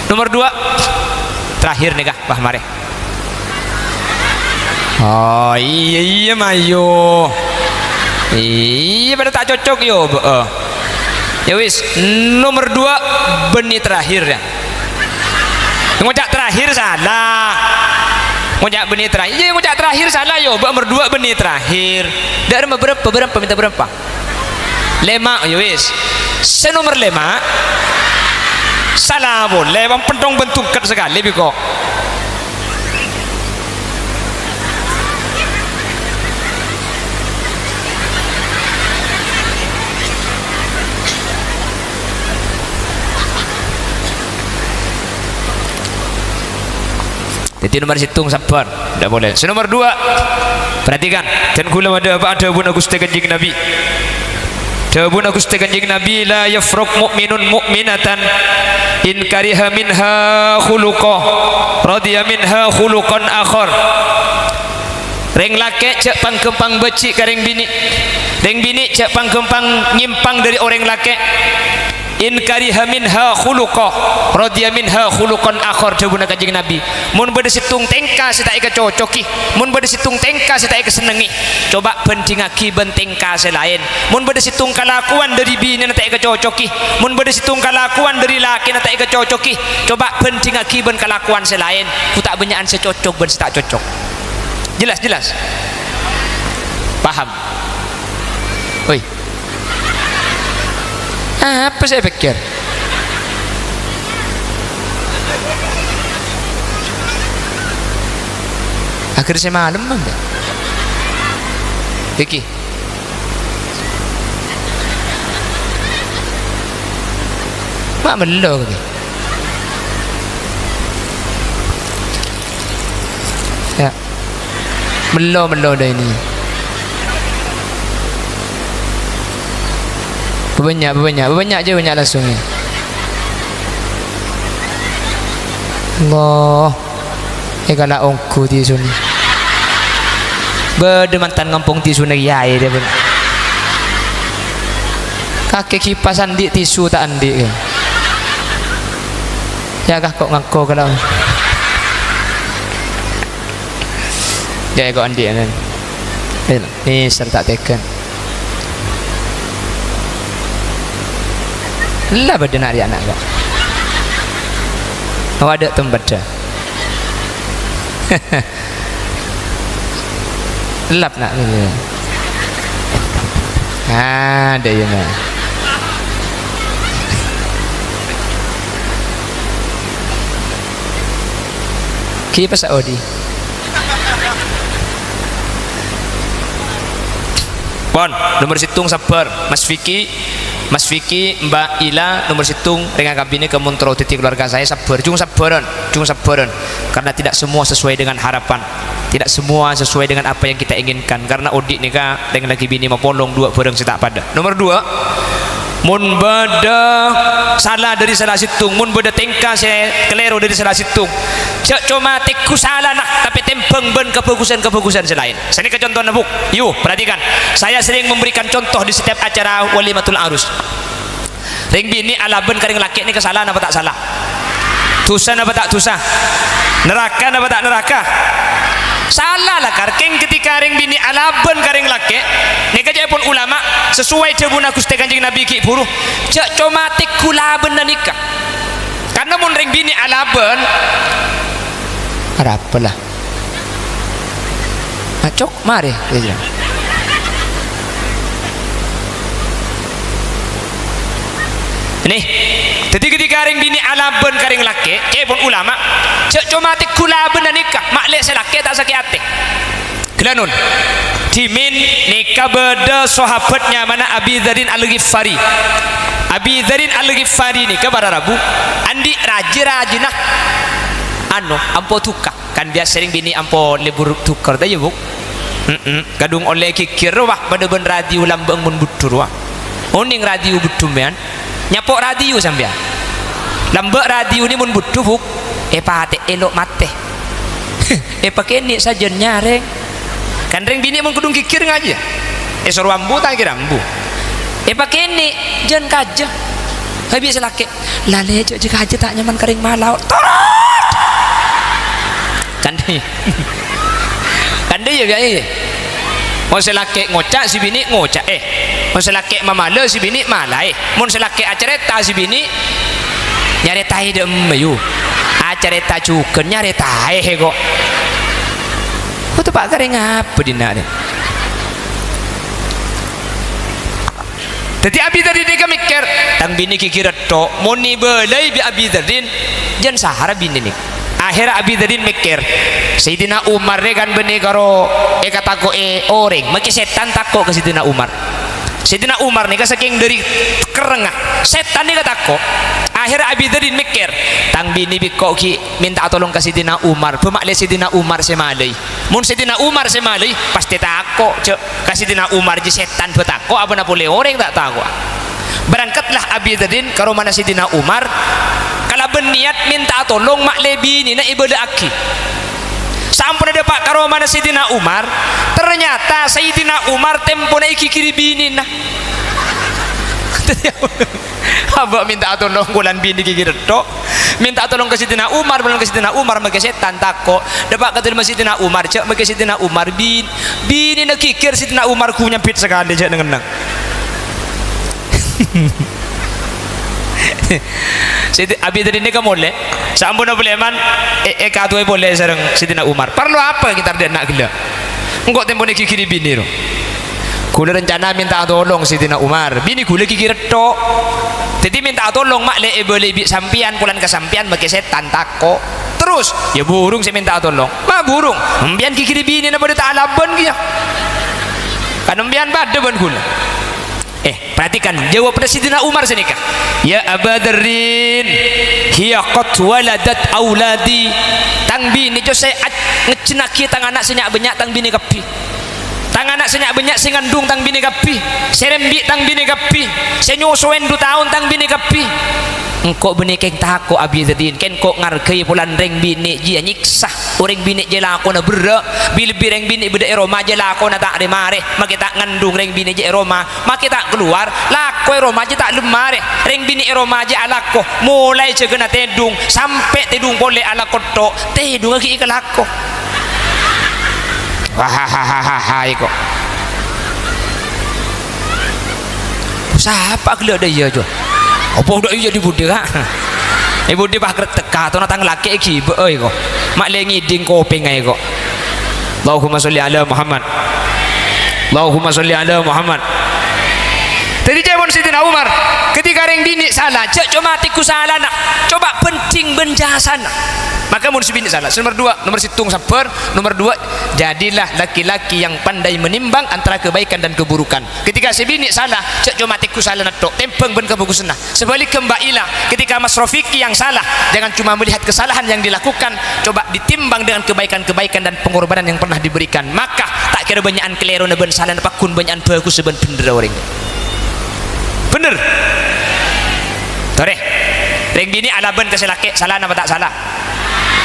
Nomor dua. Terakhir nèka, wah, marè. Oh, iyâ, iyâ, mayu. Iyâ, padâ ta' cocok, yâ, Bu. Eh. Yâ wis, nomor dua, bânnè terakhir, yâ. Ngoca' terakhir salah. Ngoca' bânnè terakhir. Iyâ, ngoca' terakhir salah, yâ, Bu, nomor dua bânnè terakhir. Dâ' remma bârâmpa, bârâmpa, mènta bârâmpa? Lèma', yâ wis. Sè nomer lèma', sala polè, bân pentong bân tongket sakalè bi' ko'. Dhâddhi, nomer sèttong, sabbhâr. Ndak polè. Sè nomer duwâ', perhatikan. Dân kaulâ madhâbâ dhâbuna Ghustè Kanjeng Nabi. Dhâbuna Ghustè Kanjeng Nabi, "La yafruk mu'minun mu'minatan in kariha minha khuluqa, radiya minha khuluqan akhar." Rèng lakè' jhâ' pangghâmpang bâjhi' ka rèng binè'. Rèng binè' jhâ' pangghâmpang nyèmpang dhâri orèng lakè'. "In kariha minha khuluqa, radiya minha khuluqan akhar," dhâbuna Kanjeng Nabi. "Mon bâdâ sèttong tèngka sè ta' èkacocoki, mon bâdâ sèttong tèngka sè ta' èkasennengngè, coba bhândhingngaghi bân tèngka sè laèn. Mon bâdâ sèttong kalakowan dhâri binèna ta' èkacocoki, mon bâdâ sèttong kalakowan dhâri lakèna ta' èkacocoki, coba bhândhingngaghi bân kalakowan sè laèn. Ghu ta' bânnya'an sè cocok bân sè ta' cocok." Jelas, jelas? Paham? Woi. Apa sè èpèkkèr? Akhèr sè malem, Bang. Iki. Ma' mello, iki. Ya. Mello, mello dâ' ini. Bânnya', bânnya', bânnya' jhâ' bânnya' langsung, ya. Allah. Èkala ongghu tisuna. Bâdâ mantan ngampong tisuna kèyaè, dhâ, bân. Kakè kipas andi' tisu ta' andi', ya. Ya, kah, kok ngangko kala. Ya, kok andi', ya. Nèser ta' tèghâ. Ella bâdâ na' rèya ana', kok. Awâ' dâ' tempeddhâ. Ellap, na'. Ah, dâ' iyâ, na'. Ki pas odi. Pon, nomer sèttong sabbhâr. Mas Fiki, Mas Fiki, Mbak Ila, nomer sèttong, rèng akabinè kamontro dhâddhi keluarga saya sabbhâr. Jung sabbhârân, jung sabbhârân. Karena tidak semua sesuai dengan harapan. Tidak semua sesuai dengan apa yang kita inginkan. Karena odi' nèka rèng lakè binè mapolong duwâ' bhârâng sè ta' padâ. Nomer duwâ', mon bâdâ sala dhâri sala sèttong, mon bâdâ tèngka sè kalèro dhâri sala sèttong, jhâ' coma tèngghu salana, tapè tèmbhâng bân kabhâghusân-kabhâghusân sè laèn. Sanèka contona, Bu'. Yu, perhatikan. Saya sering memberikan contoh di setiap acara walimatul arus. Rèng binè' alabân ka rèng lakè' nèka sala napa ta' sala? Dhusa napa ta' dhusa? Naraka napa ta' naraka? Sala, lakar, kèng ketika rèng binè' alabân ka rèng lakè', nèka ca'èpon ulama, sesuai dhâbuna Ghustè Kanjeng Nabi ghi' bhuru, jhâ' coma tèngghu labânna nèka. Karna mon rèng binè' alabân, arapa la? Acok, marè, iyâ. Nè, dhâddhi ketika rèng binè' alabân ka rèng lakè', ca'èpon ulama, jhâ' coma tèngghu labânna nèka, ma' lè' sè lakè' ta' sakè' atè. Ghellâ' non. Dhimèn nèka bâdâ sahabat nyamana Abi Dzarin Al-Ghifari. Abi Dzarin Al-Ghifari nèka para rabu, andi' rajâ-rajâna, anu, ampo duka. Kan biyasa rèng binè' ampo lebur duka, ta' iyâ, Bu'? Mm-mm. Kadhung ollè ghighir, wah, padâ bân radio lambâ'ân mon bhuddhu, wah. Onèng radio bhuddhu, mèyan? Nyapo' radio sampèyan? Lambâ' radio nè mon bhuddhu, Bu', èpatè'è lo' matè. Èpakènè' sajân nyarèng. Kan rèng binè' mon kadhung ghighir ngajhi, yâ? Èsoro ambu, ta' kèra ambu. Èpakènè' jân kajâ. Habi sè lakè'. Lalè jhâ' jhâ' kajâ ta' nyaman ka rèng malaot. Torot! Kan dhi-, kan dhi-, iyâ, iyâ, iyâ. Mon sè lakè' ngoca', sè binè' ngoca', eh. Mon sè lakè' mamalè, sè binè' malaè. Mon sè lakè' acarèta, sè binè' nyarètaè dâ' emma, yu. Acarèta jhughân nyarètaè, kok. Kok teppa' ka rèng apa dinna' rè? Dhâddhi Abi Dzarin nèka mèkkèr, "Tang binè ghighir ètto', mon èbâlâi bi' Abi Dzarin, jân sahara binè nèka." Akhèrra Abi Dzarin mèkkèr, "Sayyidina Umar rè kan bânnè karo èkatako'è orèng, makè sètan tako' ka Sayyidina Umar." Sayyidina Umar nèka sakèng dhâri kerrengnga, sètan nèka tako'. Akhèrra Abi Dzarin mèkkèr, "Tang binè bi' engko' ghi' mènta'a tolong ka Sayyidina Umar, bâ' ma'lè Sayyidina Umar sè malèi. Mon Sayyidina Umar sè malèi, pastè tako' jâ' ka Sayyidina Umar, jâ' sètan bâ' tako', abâ'na polè orèng ta' tako'a." Berangkatlah Abi Dzarin ka romana Sayyidina Umar kalabân niyat mènta'a tolong ma'lè binèna èbâlâ'aghi. Saamponna dâpa' ka romana Sayyidina Umar, ternyata Sayyidina Umar tempona èghighiri binèna. Abâ' mènta'a tolong polana binè ghighir tok. Mènta'a tolong ka Sayyidina Umar, polana ka Sayyidina Umar makè sètan tako'. Dâpa' ka dâlemma Sayyidina Umar, jâ' makè Sayyidina Umar bin-, binèna ghighir Sayyidina Umar ghu nyambit sakalè, jâ' neng-enneng. Sayyidi-, Abi Dzarin nèka molè, saamponna polè man, è-, èkatoè polè sareng Sayyidina Umar. "Parlo apa kita dâ' enna' ghellâ'? Engko' tempona èghighiri binè, ro." "Ghulâ rencana mènta'a tolong Sayyidina Umar, binè ghulâ ghighir tok. Dâddhi mènta'a tolong ma'lè èbâlâi bi' sampèyan, polana ka sampèyan makè sètan tako'." "Terros?" "Iyâ burung sè mènta'a tolong." "Ma' burung? Sampèyan ghighiri binèna padâ ta' alabân kèya. Kan sampèyan padâ bân ghulâ." Eh, perhatikan jawabanna Sayyidina Umar sanèka. "Ya Aba Dzarrin, hiya qad waladat auladi." Tang binè jâ' sè a-, ngejjhennaghi tang ana' sè nya'-bânnya' tang binè kabbhi. Tang ana' sè nya'-bânnya' sè ngandung tang binè kabbhi, sè rembi' tang binè kabbhi, sè nyosoè du taon tang binè kabbhi. Engko' bânnè kèng tako', Abi Dzarin, kèng engko' ngargai polana rèng binè' jiyâ nyèksa. Orèng binè' jiyâ lakona berrâ', bi-, lebbi rèng binè' bâdâ è roma jiyâ lakona ta' rè-marè, makè ta' ngandung rèng binè' jiyâ è roma, makè ta' kalowar, lako è roma jiyâ ta' lem marè. Rèng binè' è roma jiyâ alako, molaè jâgâna tèdung, sampè' tèdung polè alako tok, tèdungnga ghi' èkalako. Wah, ha, ha, ha, ha, ha, iko. Sapa ghellâ' dâ' iyâ, Jo? Apa dâ' iyâ dhi-budhi, Ka'? È budhi pas krettek, Ka', tona tang lakè' èghibâ'â, iko. Ma' lè ngèdhing kopèngnga, iko. Allahumma sholli ala Muhammad. Allahumma sholli ala Muhammad. Dâddhi, ca'èpon Sayyidina Umar, ketika rèng binè' sala, jâ' coma tèngghu salana, coba bhândhing bân jasana. Maka mon sè binè' sala, sè nomer dua, nomer sèttong sabbhâr, nomer dua, jadilah laki-laki yang pandai menimbang antara kebaikan dan keburukan. Ketika sè binè' sala, jâ' coma tèngghu salana tok, tèmbhâng bân kabhâghusânna. Sabhâligghâ, Mbak Ila, ketika Mas Rofiki yang salah, jangan cuma melihat kesalahan yang dilakukan, coba ditimbang dengan kebaikan-kebaikan dan pengorbanan yang pernah diberikan. Maka, ta' kèra bânnya'an kalèrona bân salana, pagghun bânnya'an bhâghussa bân bhendherra orèng. Bhender? Torè. Rèng binè' alabân ka sè lakè', sala napa ta' sala?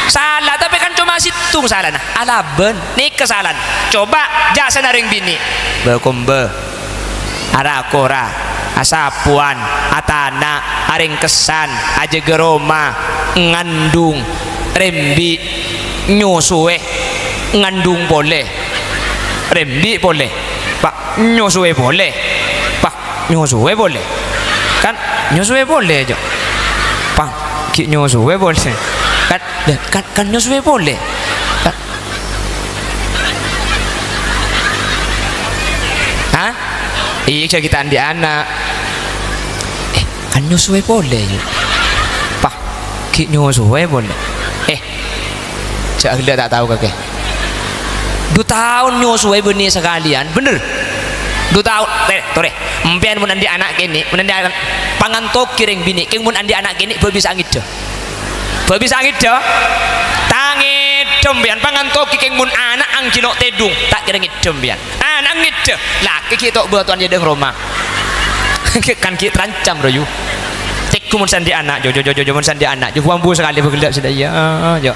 Sala, tapè kan coma sèttong salana. Alabân, nèka salana. Coba jasana rèng binè'. Bâ-kombâ. Ara-kora, asapowan, atana', arèngkessan, ajâgâ roma, ngandung, rembi', nyosoè, ngandung polè, rembi' polè, pa-, nyosoè polè, pa-, nyosoè polè. Kan nyosoè polè, Jo. Pa-, ghi' nyosoè polè. Kan, kan, kan nyosoè polè. Kan, Hah? Iyâ, jâ' ghi' ta' andi' ana'. Eh, kan nyosoè polè, yâ. Pah, ghi' nyosoè polè. Eh, jâ' ghellâ' ta' tao kakè. Du taon nyosoè bânnè sakalèyan, bhender? Du taon, torè, torè. Empèyan mon andi' ana' kènè', mon andi' ana', pangantoghi rèng binè', kèng mon andi' ana' kènè', bâ' bisa ngèddhâ. Bâ' bisa ngèddhâ? Ta' ngèddhâ empèyan, pangantoghi kèng mon ana' angghi lo' tèdung, ta' kèra ngèddhâ empèyan. Ana' ngèddhâ, lakè ghi' to' bâtowan è dâlem roma. Kan ghi' terancam, ro, yu. Tèngghu mon sè andi' ana', jo, jo, jo, jo, jo, mon sè andi' ana', jo, bu ambu sakalè bâ' ghellâ' sè dâ' iyâ, jo.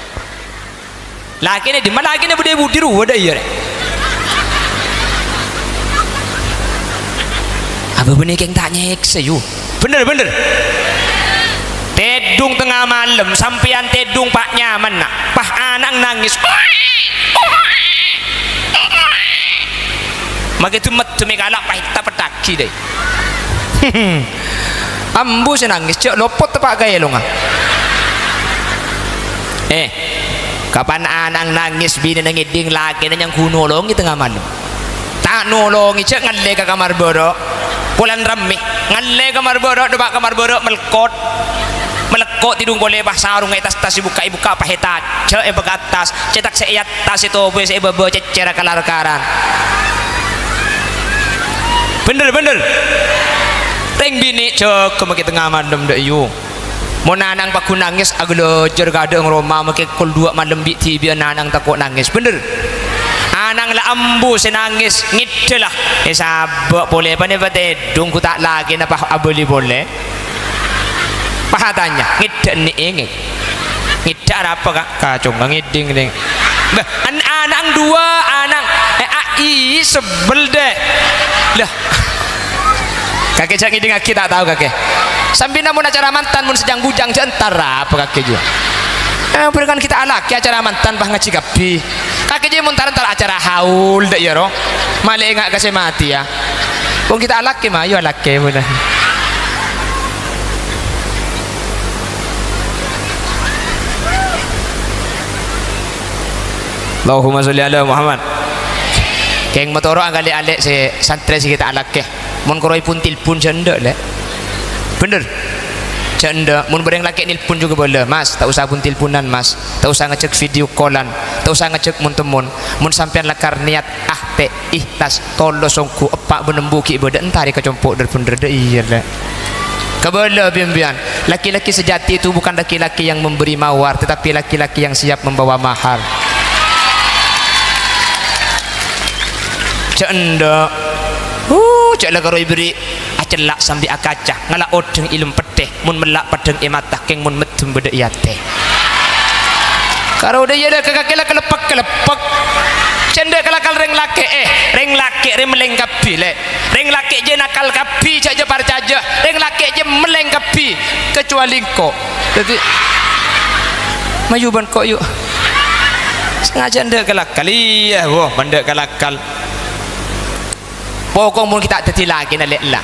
Lakèna dimma? Lakèna bâdâ è budi rowa dâ' iyâ, rè. Abâ bânnè kèng ta' nyèksa, yu. Bhender, bhender. Tèdung tengnga malem, sampèyan tèdung pa' nyamanna. Pah, ana' nangès. Makè dummet-, demi kala' pahit ta' pettaghi, dâi. Ambu sè nangès, jâ' lopot teppa' ka èlongnga. Eh, kapan ana' nangès, binèna ngèdhing, lakèna nyangghu nolongè tengnga malem. Ta' nolongè, jâ' ngallè ka kamar bârâ'. Polana rammè, ngallè kamar bârâ', dâpa' kamar bârâ', melkot. Melkot tèdung polè, pah, sarongnga è attas, èbukka', èbukka', pah, è attas, jâ' èbâgâ attas, cètak sè è attas, sè tobâ, sè è bâbâ, cèccèra kalar-karan. Bhender, bhender. Rèng binè' jâgâ makè tengnga malem, dâ' iyâ. Mon ana'na paggun nangès, aghâlâjâr ka adâ'na roma, makè kol duwâ' malem bi'-dhibi'ân ana'na tako' nangès. Bhender. Ana'na la ambu sè nangès, ngèdhâ la. Èsabâ' polè, panè patèdung, ghu ta' lakèna pas abâli polè. Pas atanya, ngèdhâ ènè' èngèng. Ngèdhâ arapa, Ka'? Kacong ngèdhing, nèng. Bâh, an-, ana'na duwâ', ana', eh, a-, i, sebbel, dè. Lah. Kakè jhâ' ngèdhingngaghi, ta' tao, kakè. Sampèyan mon acara mantan, mon sajâng-bujâng, jhâ' entar apa, kakè, jiyâ. Eh, bhâreng kan ghi' ta' alakè acara mantan, pas ngajhi kabbhi. Kakè jiyâ mon tar-entar acara haul, dâ' iyâ, ro. Malè enga' ka sè matè, yâ. Wong ghi' ta' alakè, mayu alakè, bhâreng. Allahumma sholli ala Muhammad. Kèng matoro'a ka lè'-alè' sè santrè sè ghi' ta' alakè. Mon karo èpon-telpon jhâ' endâ', Lè'. Bhender. Jhâ' endâ'. Mon bâreng lakè' nelpon jhughân bhâlâ, "Mas, ta' osa pon-telponan, Mas. Ta' osa ngajhâk video call-an. Ta' osa ngajhâk mon-temmon. Mon sampèyan lakar niyat, ah, tè', ikhlas, tolos, ongghu, eppa' bân embu ghi' bâdâ, entarè ka compo' dhâr-bhender, dâ' iyâ, Lè'." Kabâlâ bi' empèyan. Laki-laki sejati itu bukan laki-laki yang memberi mawar, tetapi laki-laki yang siap membawa mahar. Jhâ' endâ'. Huh, jhâ' la karo èberri' acella' sambi akaca, ngala' odhâng è lem pettè, mon mella' peddhâng è mata, kèng mon meddhem bâdâ è atè. Karo dâ' iyâ dâ' ka kakè la kaleppek-kaleppek. Jhâ' endâ' kalakal rèng lakè', eh, rèng lakè' rè mellèng kabbhi, Lè'. Rèng lakè' jiyâ nakal kabbhi, jhâ' jhâ' parcajâ. Rèng lakè' jiyâ mellèng kabbhi, kecuali engko'. Dâddhi, mayu bân ko', yu. Sengaja endâ' kalakal. Iyâ, wo, endâ' kalakal. Pokok mon ghi' ta' dâddhi lakèna, Lè', la.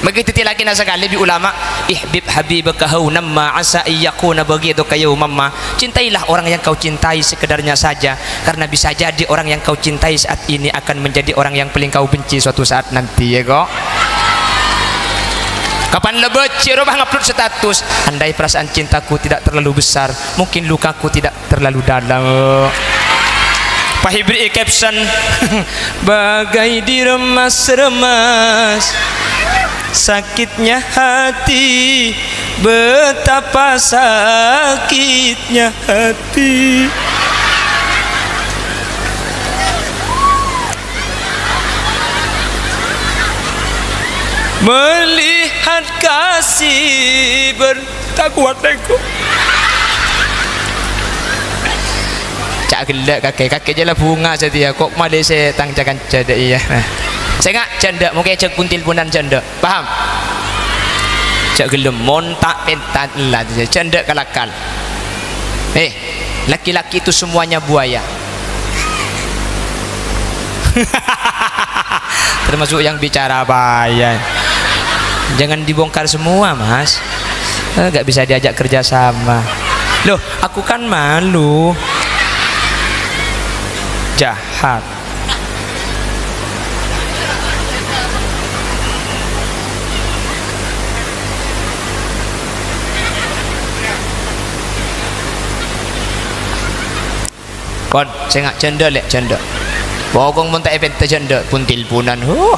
Maghi dâddhi lakèna sakalè bi' ulama, "Ihbib habibaka haunan ma, asa an yakuna baghidaka yauman ma." Cintailah orang yang kau cintai sekedarnya saja, karena bisa jadi orang yang kau cintai saat ini akan menjadi orang yang paling kau benci suatu saat nanti, yâ, ko'. Kapan la bâjhi' rowa ngupload status, "Andai perasaan cintaku tidak terlalu besar, mungkin lukaku tidak terlalu dalam." Pas èberri'i caption, "Bagai diremas-remas sakitnya hati, betapa sakitnya hati." Melihat kasih ber-, ta' kowat engko'. Ca' ghellâ' kakè, kakè jhâ' la bhunga satèya, ko' malè sè tang ca-kanca dâ' iyâ. Nah. Sènga', jhâ' endâ', mongkè jhâ' pon-telponan jhâ' endâ'. Paham? Jhâ' ghellem, mon ta' pènta ella, jhâ' endâ' kalakal. Eh, laki-laki itu semuanya buaya. Termasuk yang bicara apa ya? Jangan dibongkar semua, Mas. Eh, nggak bisa diajak kerja sama. Loh, aku kan malu. Jahat. Pon, sènga' jhâ' endâ', Lè', jhâ' endâ'. Pokok mon ta' èpènta jhâ' endâ', pon-telponan. Huh.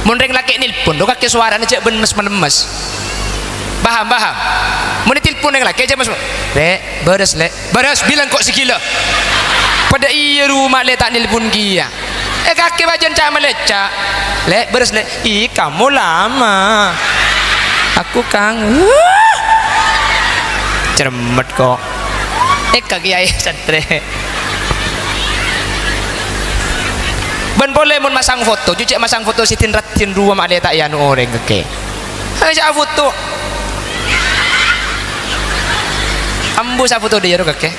Mon rèng lakè' nelpon, ro kakè sowarana jhâ' bân mes-malemes. Paham, paham? Mon ètelpon rèng lakè' jhâ' mes-, "Lè', bârâs, Lè'." "Bârâs, bilâng ko' sè ghilâ." Padâ iyâ roma, Lè', ta' nelpon kèya. Eh, kakè bâjâna ca' malècca'. "Lè', bârâs, Lè'." "Ih, kamu lama. Aku kangen." Cermet ko'. Èka kèyaè santrè. Bân polè mon masang foto, jhâ' masang foto sè din-raddhin rowa, malè ta' èyanu orèng kakè. Ayo, sa' foto. Ambu sa' foto dâ' iyâ ro kakè.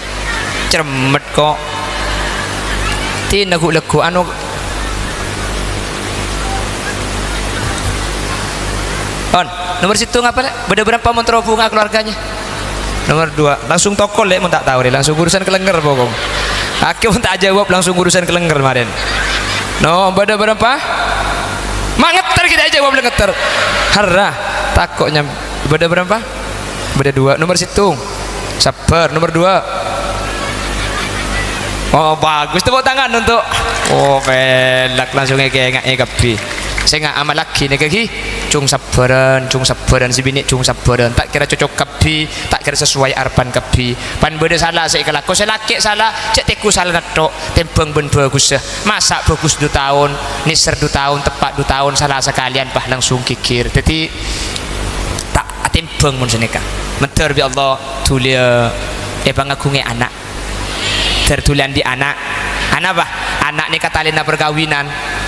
Cermet ko'. Tina ghu-, lagghu anu. On, nomor sèttong apa, Lè'? Bâdâ bârâmpa mon terro bhunga keluarganya? Nomor dua. Langsung tokol, Lè', mon ta' tao, Lè'. Langsung urusan kalèngèr, pokok. Kakè mon ta' ajâwâb, langsung urusan kalèngèr, marèn. No, bâdâ bârâmpa? Ma' ngètèr ghi' ta' ajâwâb, la ngètèr. Harra, tako' nyam-, bâdâ bârâmpa? Bâdâ dua. Nomor sèttong. Sabbhâr. Nomor dua. Oh, bagus. Tepuk tangan untuk, oh, pèlak langsung èkènga'è kabbhi. Sènga' amallaghi nèka ghi, jhung sabbhârân, jhung sabbhârân, sè binè' jhung sabbhârân. Ta' kèra cocok kabbhi, ta' kèra sesuai arebbhân kabbhi. Pan bâdâ sala sè èkalako, sè lakè' sala, jhâ' tèngghu salana tho', tèmbhâng bân bhâghussa. Masa' bhâghus du taon, nèser du taon, teppa' du taon, sala sakalèyan, pas langsung ghighir. Dhâddhi, ta' atèmbhâng mon sanèka. Mandhâr bi' Allah, dhuliyâ èpangaghungè ana'. Dhâr dhuli andi' ana'. Ana' apa? Ana' nèka talèna parkabinan.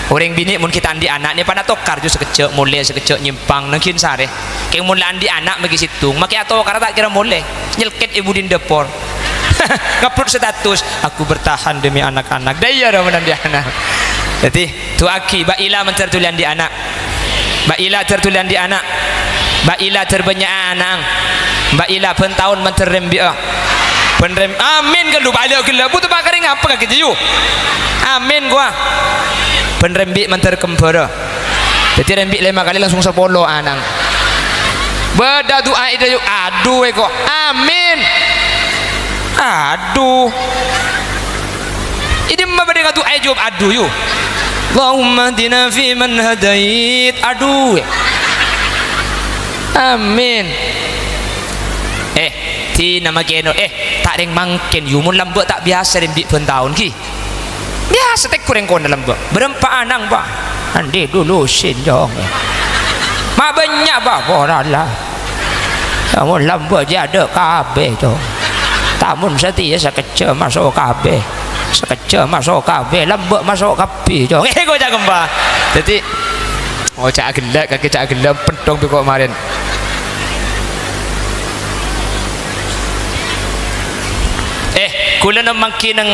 Orèng binè' mon ghi' ta' andi' ana', nèpana tokar ju, sakejjhâ' molè, sakejjhâ' nyèmpang, nangghing sarè. Kèng mon la andi' ana' maghi sèttong, makè atokara ta' kèra molè. Nyelkèt è budina dâpor. Ngupload status, "Aku bertahan demi anak-anak." Dâ' iyâ, ra mon andi' ana'. Dhâddhi, du'aaghi, Mbak Ila mandhâr dhuli andi' ana'. Mbak Ila dhâr dhuli andi' ana'. Mbak Ila dhâr bânnya'an ana'na. Mbak Ila bân taon mandhâr rembi'â. Bân rem-, amin, ghâllu, Pak, ghellâ', ghellâ'. Bu, teppa' karè ngapa kakè, Ji, yu? Amin, kowa. Bân rembi' mandhâr kembhârâ. Dhâddhi rembi' lèma kalè langsung sapolo ana'na. Bâdâ du'a è dâ', yu. Adu, èko. Amin. Adu. È dimma bâdâ ngadu'a èjâwâb adu, yu? "Allahumma hdina fi man hadait." Adu. Amin. Eh, dina makèno, eh, ta' rèng mangkèn, yu, mon lambâ' ta' biyasa rembi' bân taon, ghi. Biyasa tèngghu rèng kona lambâ'. Bârâmpa ana'na, Pak? Andi' dulu sin, Cong. Ma' bânnya', Pak, porala. Mon lambâ' jiyâ adâ' kabbhi, Cong. Tamoy satèya sakejjhâ' maso' kabbhi. Sakejjhâ' maso' kabbhi, lambâ' maso' kabbhi, Cong. Eh, kok ca' kemma. Dhâddhi, oh, ca' ghellâ', kakè ca' ghellâ', pentong bi' kok marèn. Eh, kaulâ nemma'aghi neng,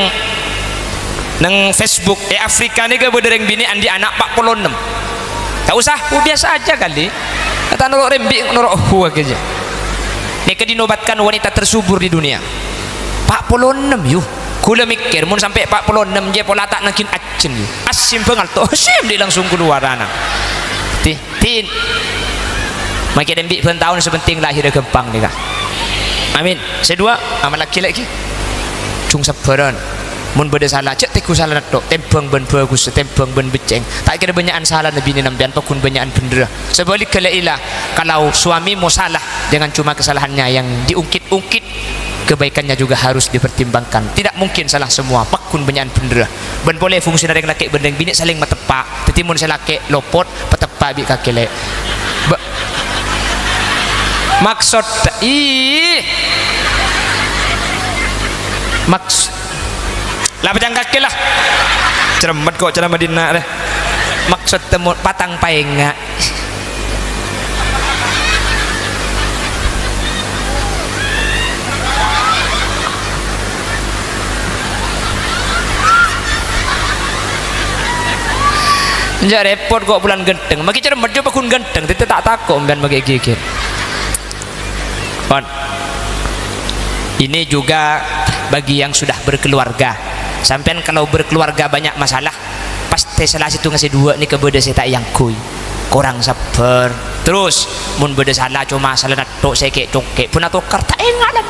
neng Facebook, è Afrika nèka bâdâ rèng binè' andi' ana' pa' polo ennem. Ta' osa, oh, biasa aja kali. Ta' noro' rembi', noro' hu aja. Nèka dinobatkan wanita tersubur di dunia. Pa' polo ennem, yu. Kaulâ mèkkèr, mon sampè' pa' polo ennem, jiyâ pola ta' nangghing ajjhân, yu. Asim bângal to, asim, dhi' langsung kalowar ana'. Dhi-, Tin. Makè rembi' bân taon, sè pentèng lahirra ghâmpang nèka. Amin. Sè duwâ', amallaghi lè' ghi. Jhung sabbhârân. Mon bâdâ sala, jhâ' tèngghu salana tho', tèmbhâng bân bhâghussa, tèmbhâng bân beccèng. Ta' kèra bânnya'an salana binè sampèyan, pagghun bânnya'an bhendherra. Sabhâligghâ, la ilaha, kalau suamimu salah, jangan cuma kesalahannya yang diungkit-ungkit, kebaikannya juga harus dipertimbangkan. Tidak mungkin salah semua, pagghun bânnya'an bhendherra. Bân polè fungsina rèng lakè' bân rèng binè' salèng mateppa'. Dhâddhi mon sè lakè' lopot, pateppa' bi' kakè lè'. Ba-, maksod, ih. Maks-, la pèjang kakè la. Cermet kok ceramah dinna' rè. Maksod temo patang paènga'. Enjâ' rèpot kok bulân ghântheng. Makè cermet jhâ' pagghun ghântheng, tètè ta' tako' sampèyan makè ghighir. Pon. Ini juga bagi yang sudah berkeluarga. Sampèyan kalau berkeluarga banyak masalah, pastè sala sèttongnga sè duwâ' nèka bâdâ sè ta' èangghuy. Korang sabbhâr. Terus, mon bâdâ sala, coma salana tho' sè kè'-cokè', bân atokar, ta' enga' la.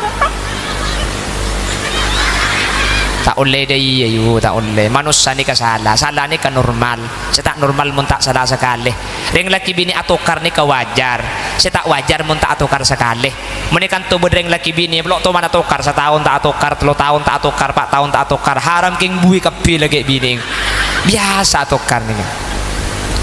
Ta' ollè dâ' iyâ, yu, ta' ollè. Manossa nèka sala, sala nèka normal. Sè ta' normal mon ta' sala sakalè. Rèng lakè binè' atokar nèka wajar. Sè ta' wajar mon ta' atokar sakalè. Mon è kanto bâdâ rèng lakè binè', lo' tomana tokar, sataon ta' atokar, tello taon ta' atokar, pa' taon ta' atokar, haram kèng buwi kabbhi lakè binè'. Biyasa atokar nèka.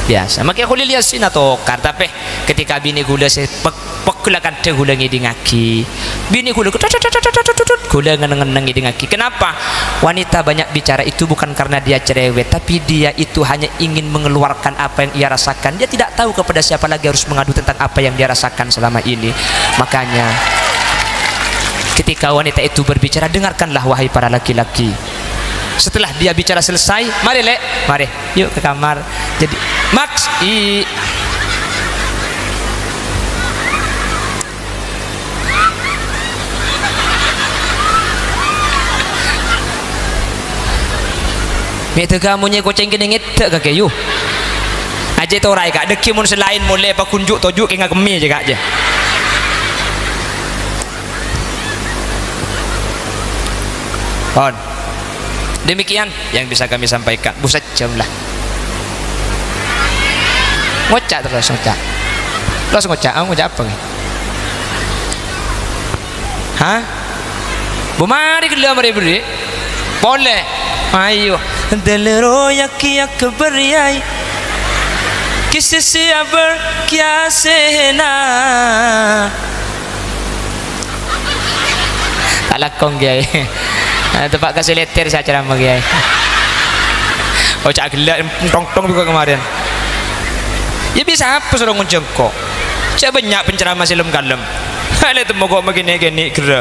Biyasa. Makè Kholil Yasin atokar, tapè ketika binè' ghulâ sè pek-, pegghel la kandhâ ghulâ ngèdingngaghi. Binè' ghulâ, ghulâ ngen-, ngen-, ngèdingngaghi. Kenapa? Wanita banyak bicara itu bukan karena dia cerewet, tapi dia itu hanya ingin mengeluarkan apa yang ia rasakan. Dia tidak tahu kepada siapa lagi harus mengadu tentang apa yang dia rasakan selama ini. Makanya, ketika wanita itu berbicara, dengarkanlah, wahai para laki-laki. Setelah dia bicara selesai, mari, Lè', mari, yuk ke kamar. Jadi, Max, i-, Mè' dâgâ monyè kocèng kènè' ngèdhâ' kakè, yu. Ajjhâ' toraè, Ka'. Dâggi' mon sè laèn molè paghun ju' toju' kèng ngakemmè jiyâ, Ka', jiyâ. Pon. Demikian yang bisa kami sampaikan. Bu sajjhâm la. Ngoca' terros, ngoca'. Terros ngoca', ah, ngoca' apa, ghi? Hah? Bu, marè ghellâ' marè berri'. Polè. Ayo. Dâlâ royaghi akbâr, yâi. Kissè sè abâr kiyasèna. Ta' langkong, Kèyaè. Eh, teppa' ka sè lètèr sè acerama, Kèyaè. Oca' ghellâ', tong-tong juga kemarin. Ya bisa apa soro ngonjhâ engko'? Cè' bânnya' penceramah sè lem-kalem. Lè' temmo ko' maghenè-ghenè ghârâ.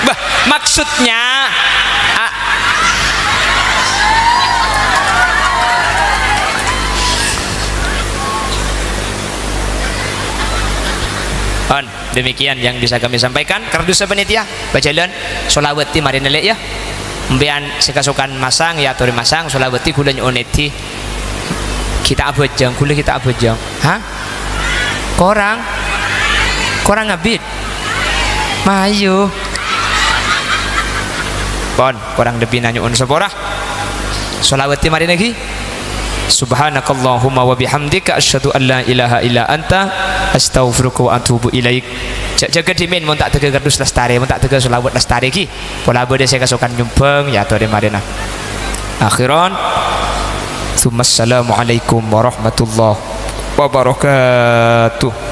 Bah, maksudnya, a-, On. Demikian yang bisa kami sampaikan. Kardus panitia, bhâjhâlân, sholawati marèna, Lè', ya. Empèyan sè kasokan masang, ya, atorè masang, sholawati ghulâ nyo'on èdhi. Ghi' ta' abhâjâng, ghulâ ghi' ta' abhâjâng. Hah? Korang? Korang abit? Mayu. Pon, korang lebbina nyo'on sapora. Sholawati marèna ghi. Subhanakallahumma wa bihamdika, asyhadu an la ilaha illa anta, astaghfiruka wa atubu ilaik. Jhâ', jâgâ dhimèn, mon ta' tèghâ kardus lastarè, mon ta' tèghâ sholawat lastarè ghi. Pola bâdâ sè kasokan nyombhâng, ya, atorè marèna. Akhiran, tsummassalamualaikum warahmatullahi wabarakatuh.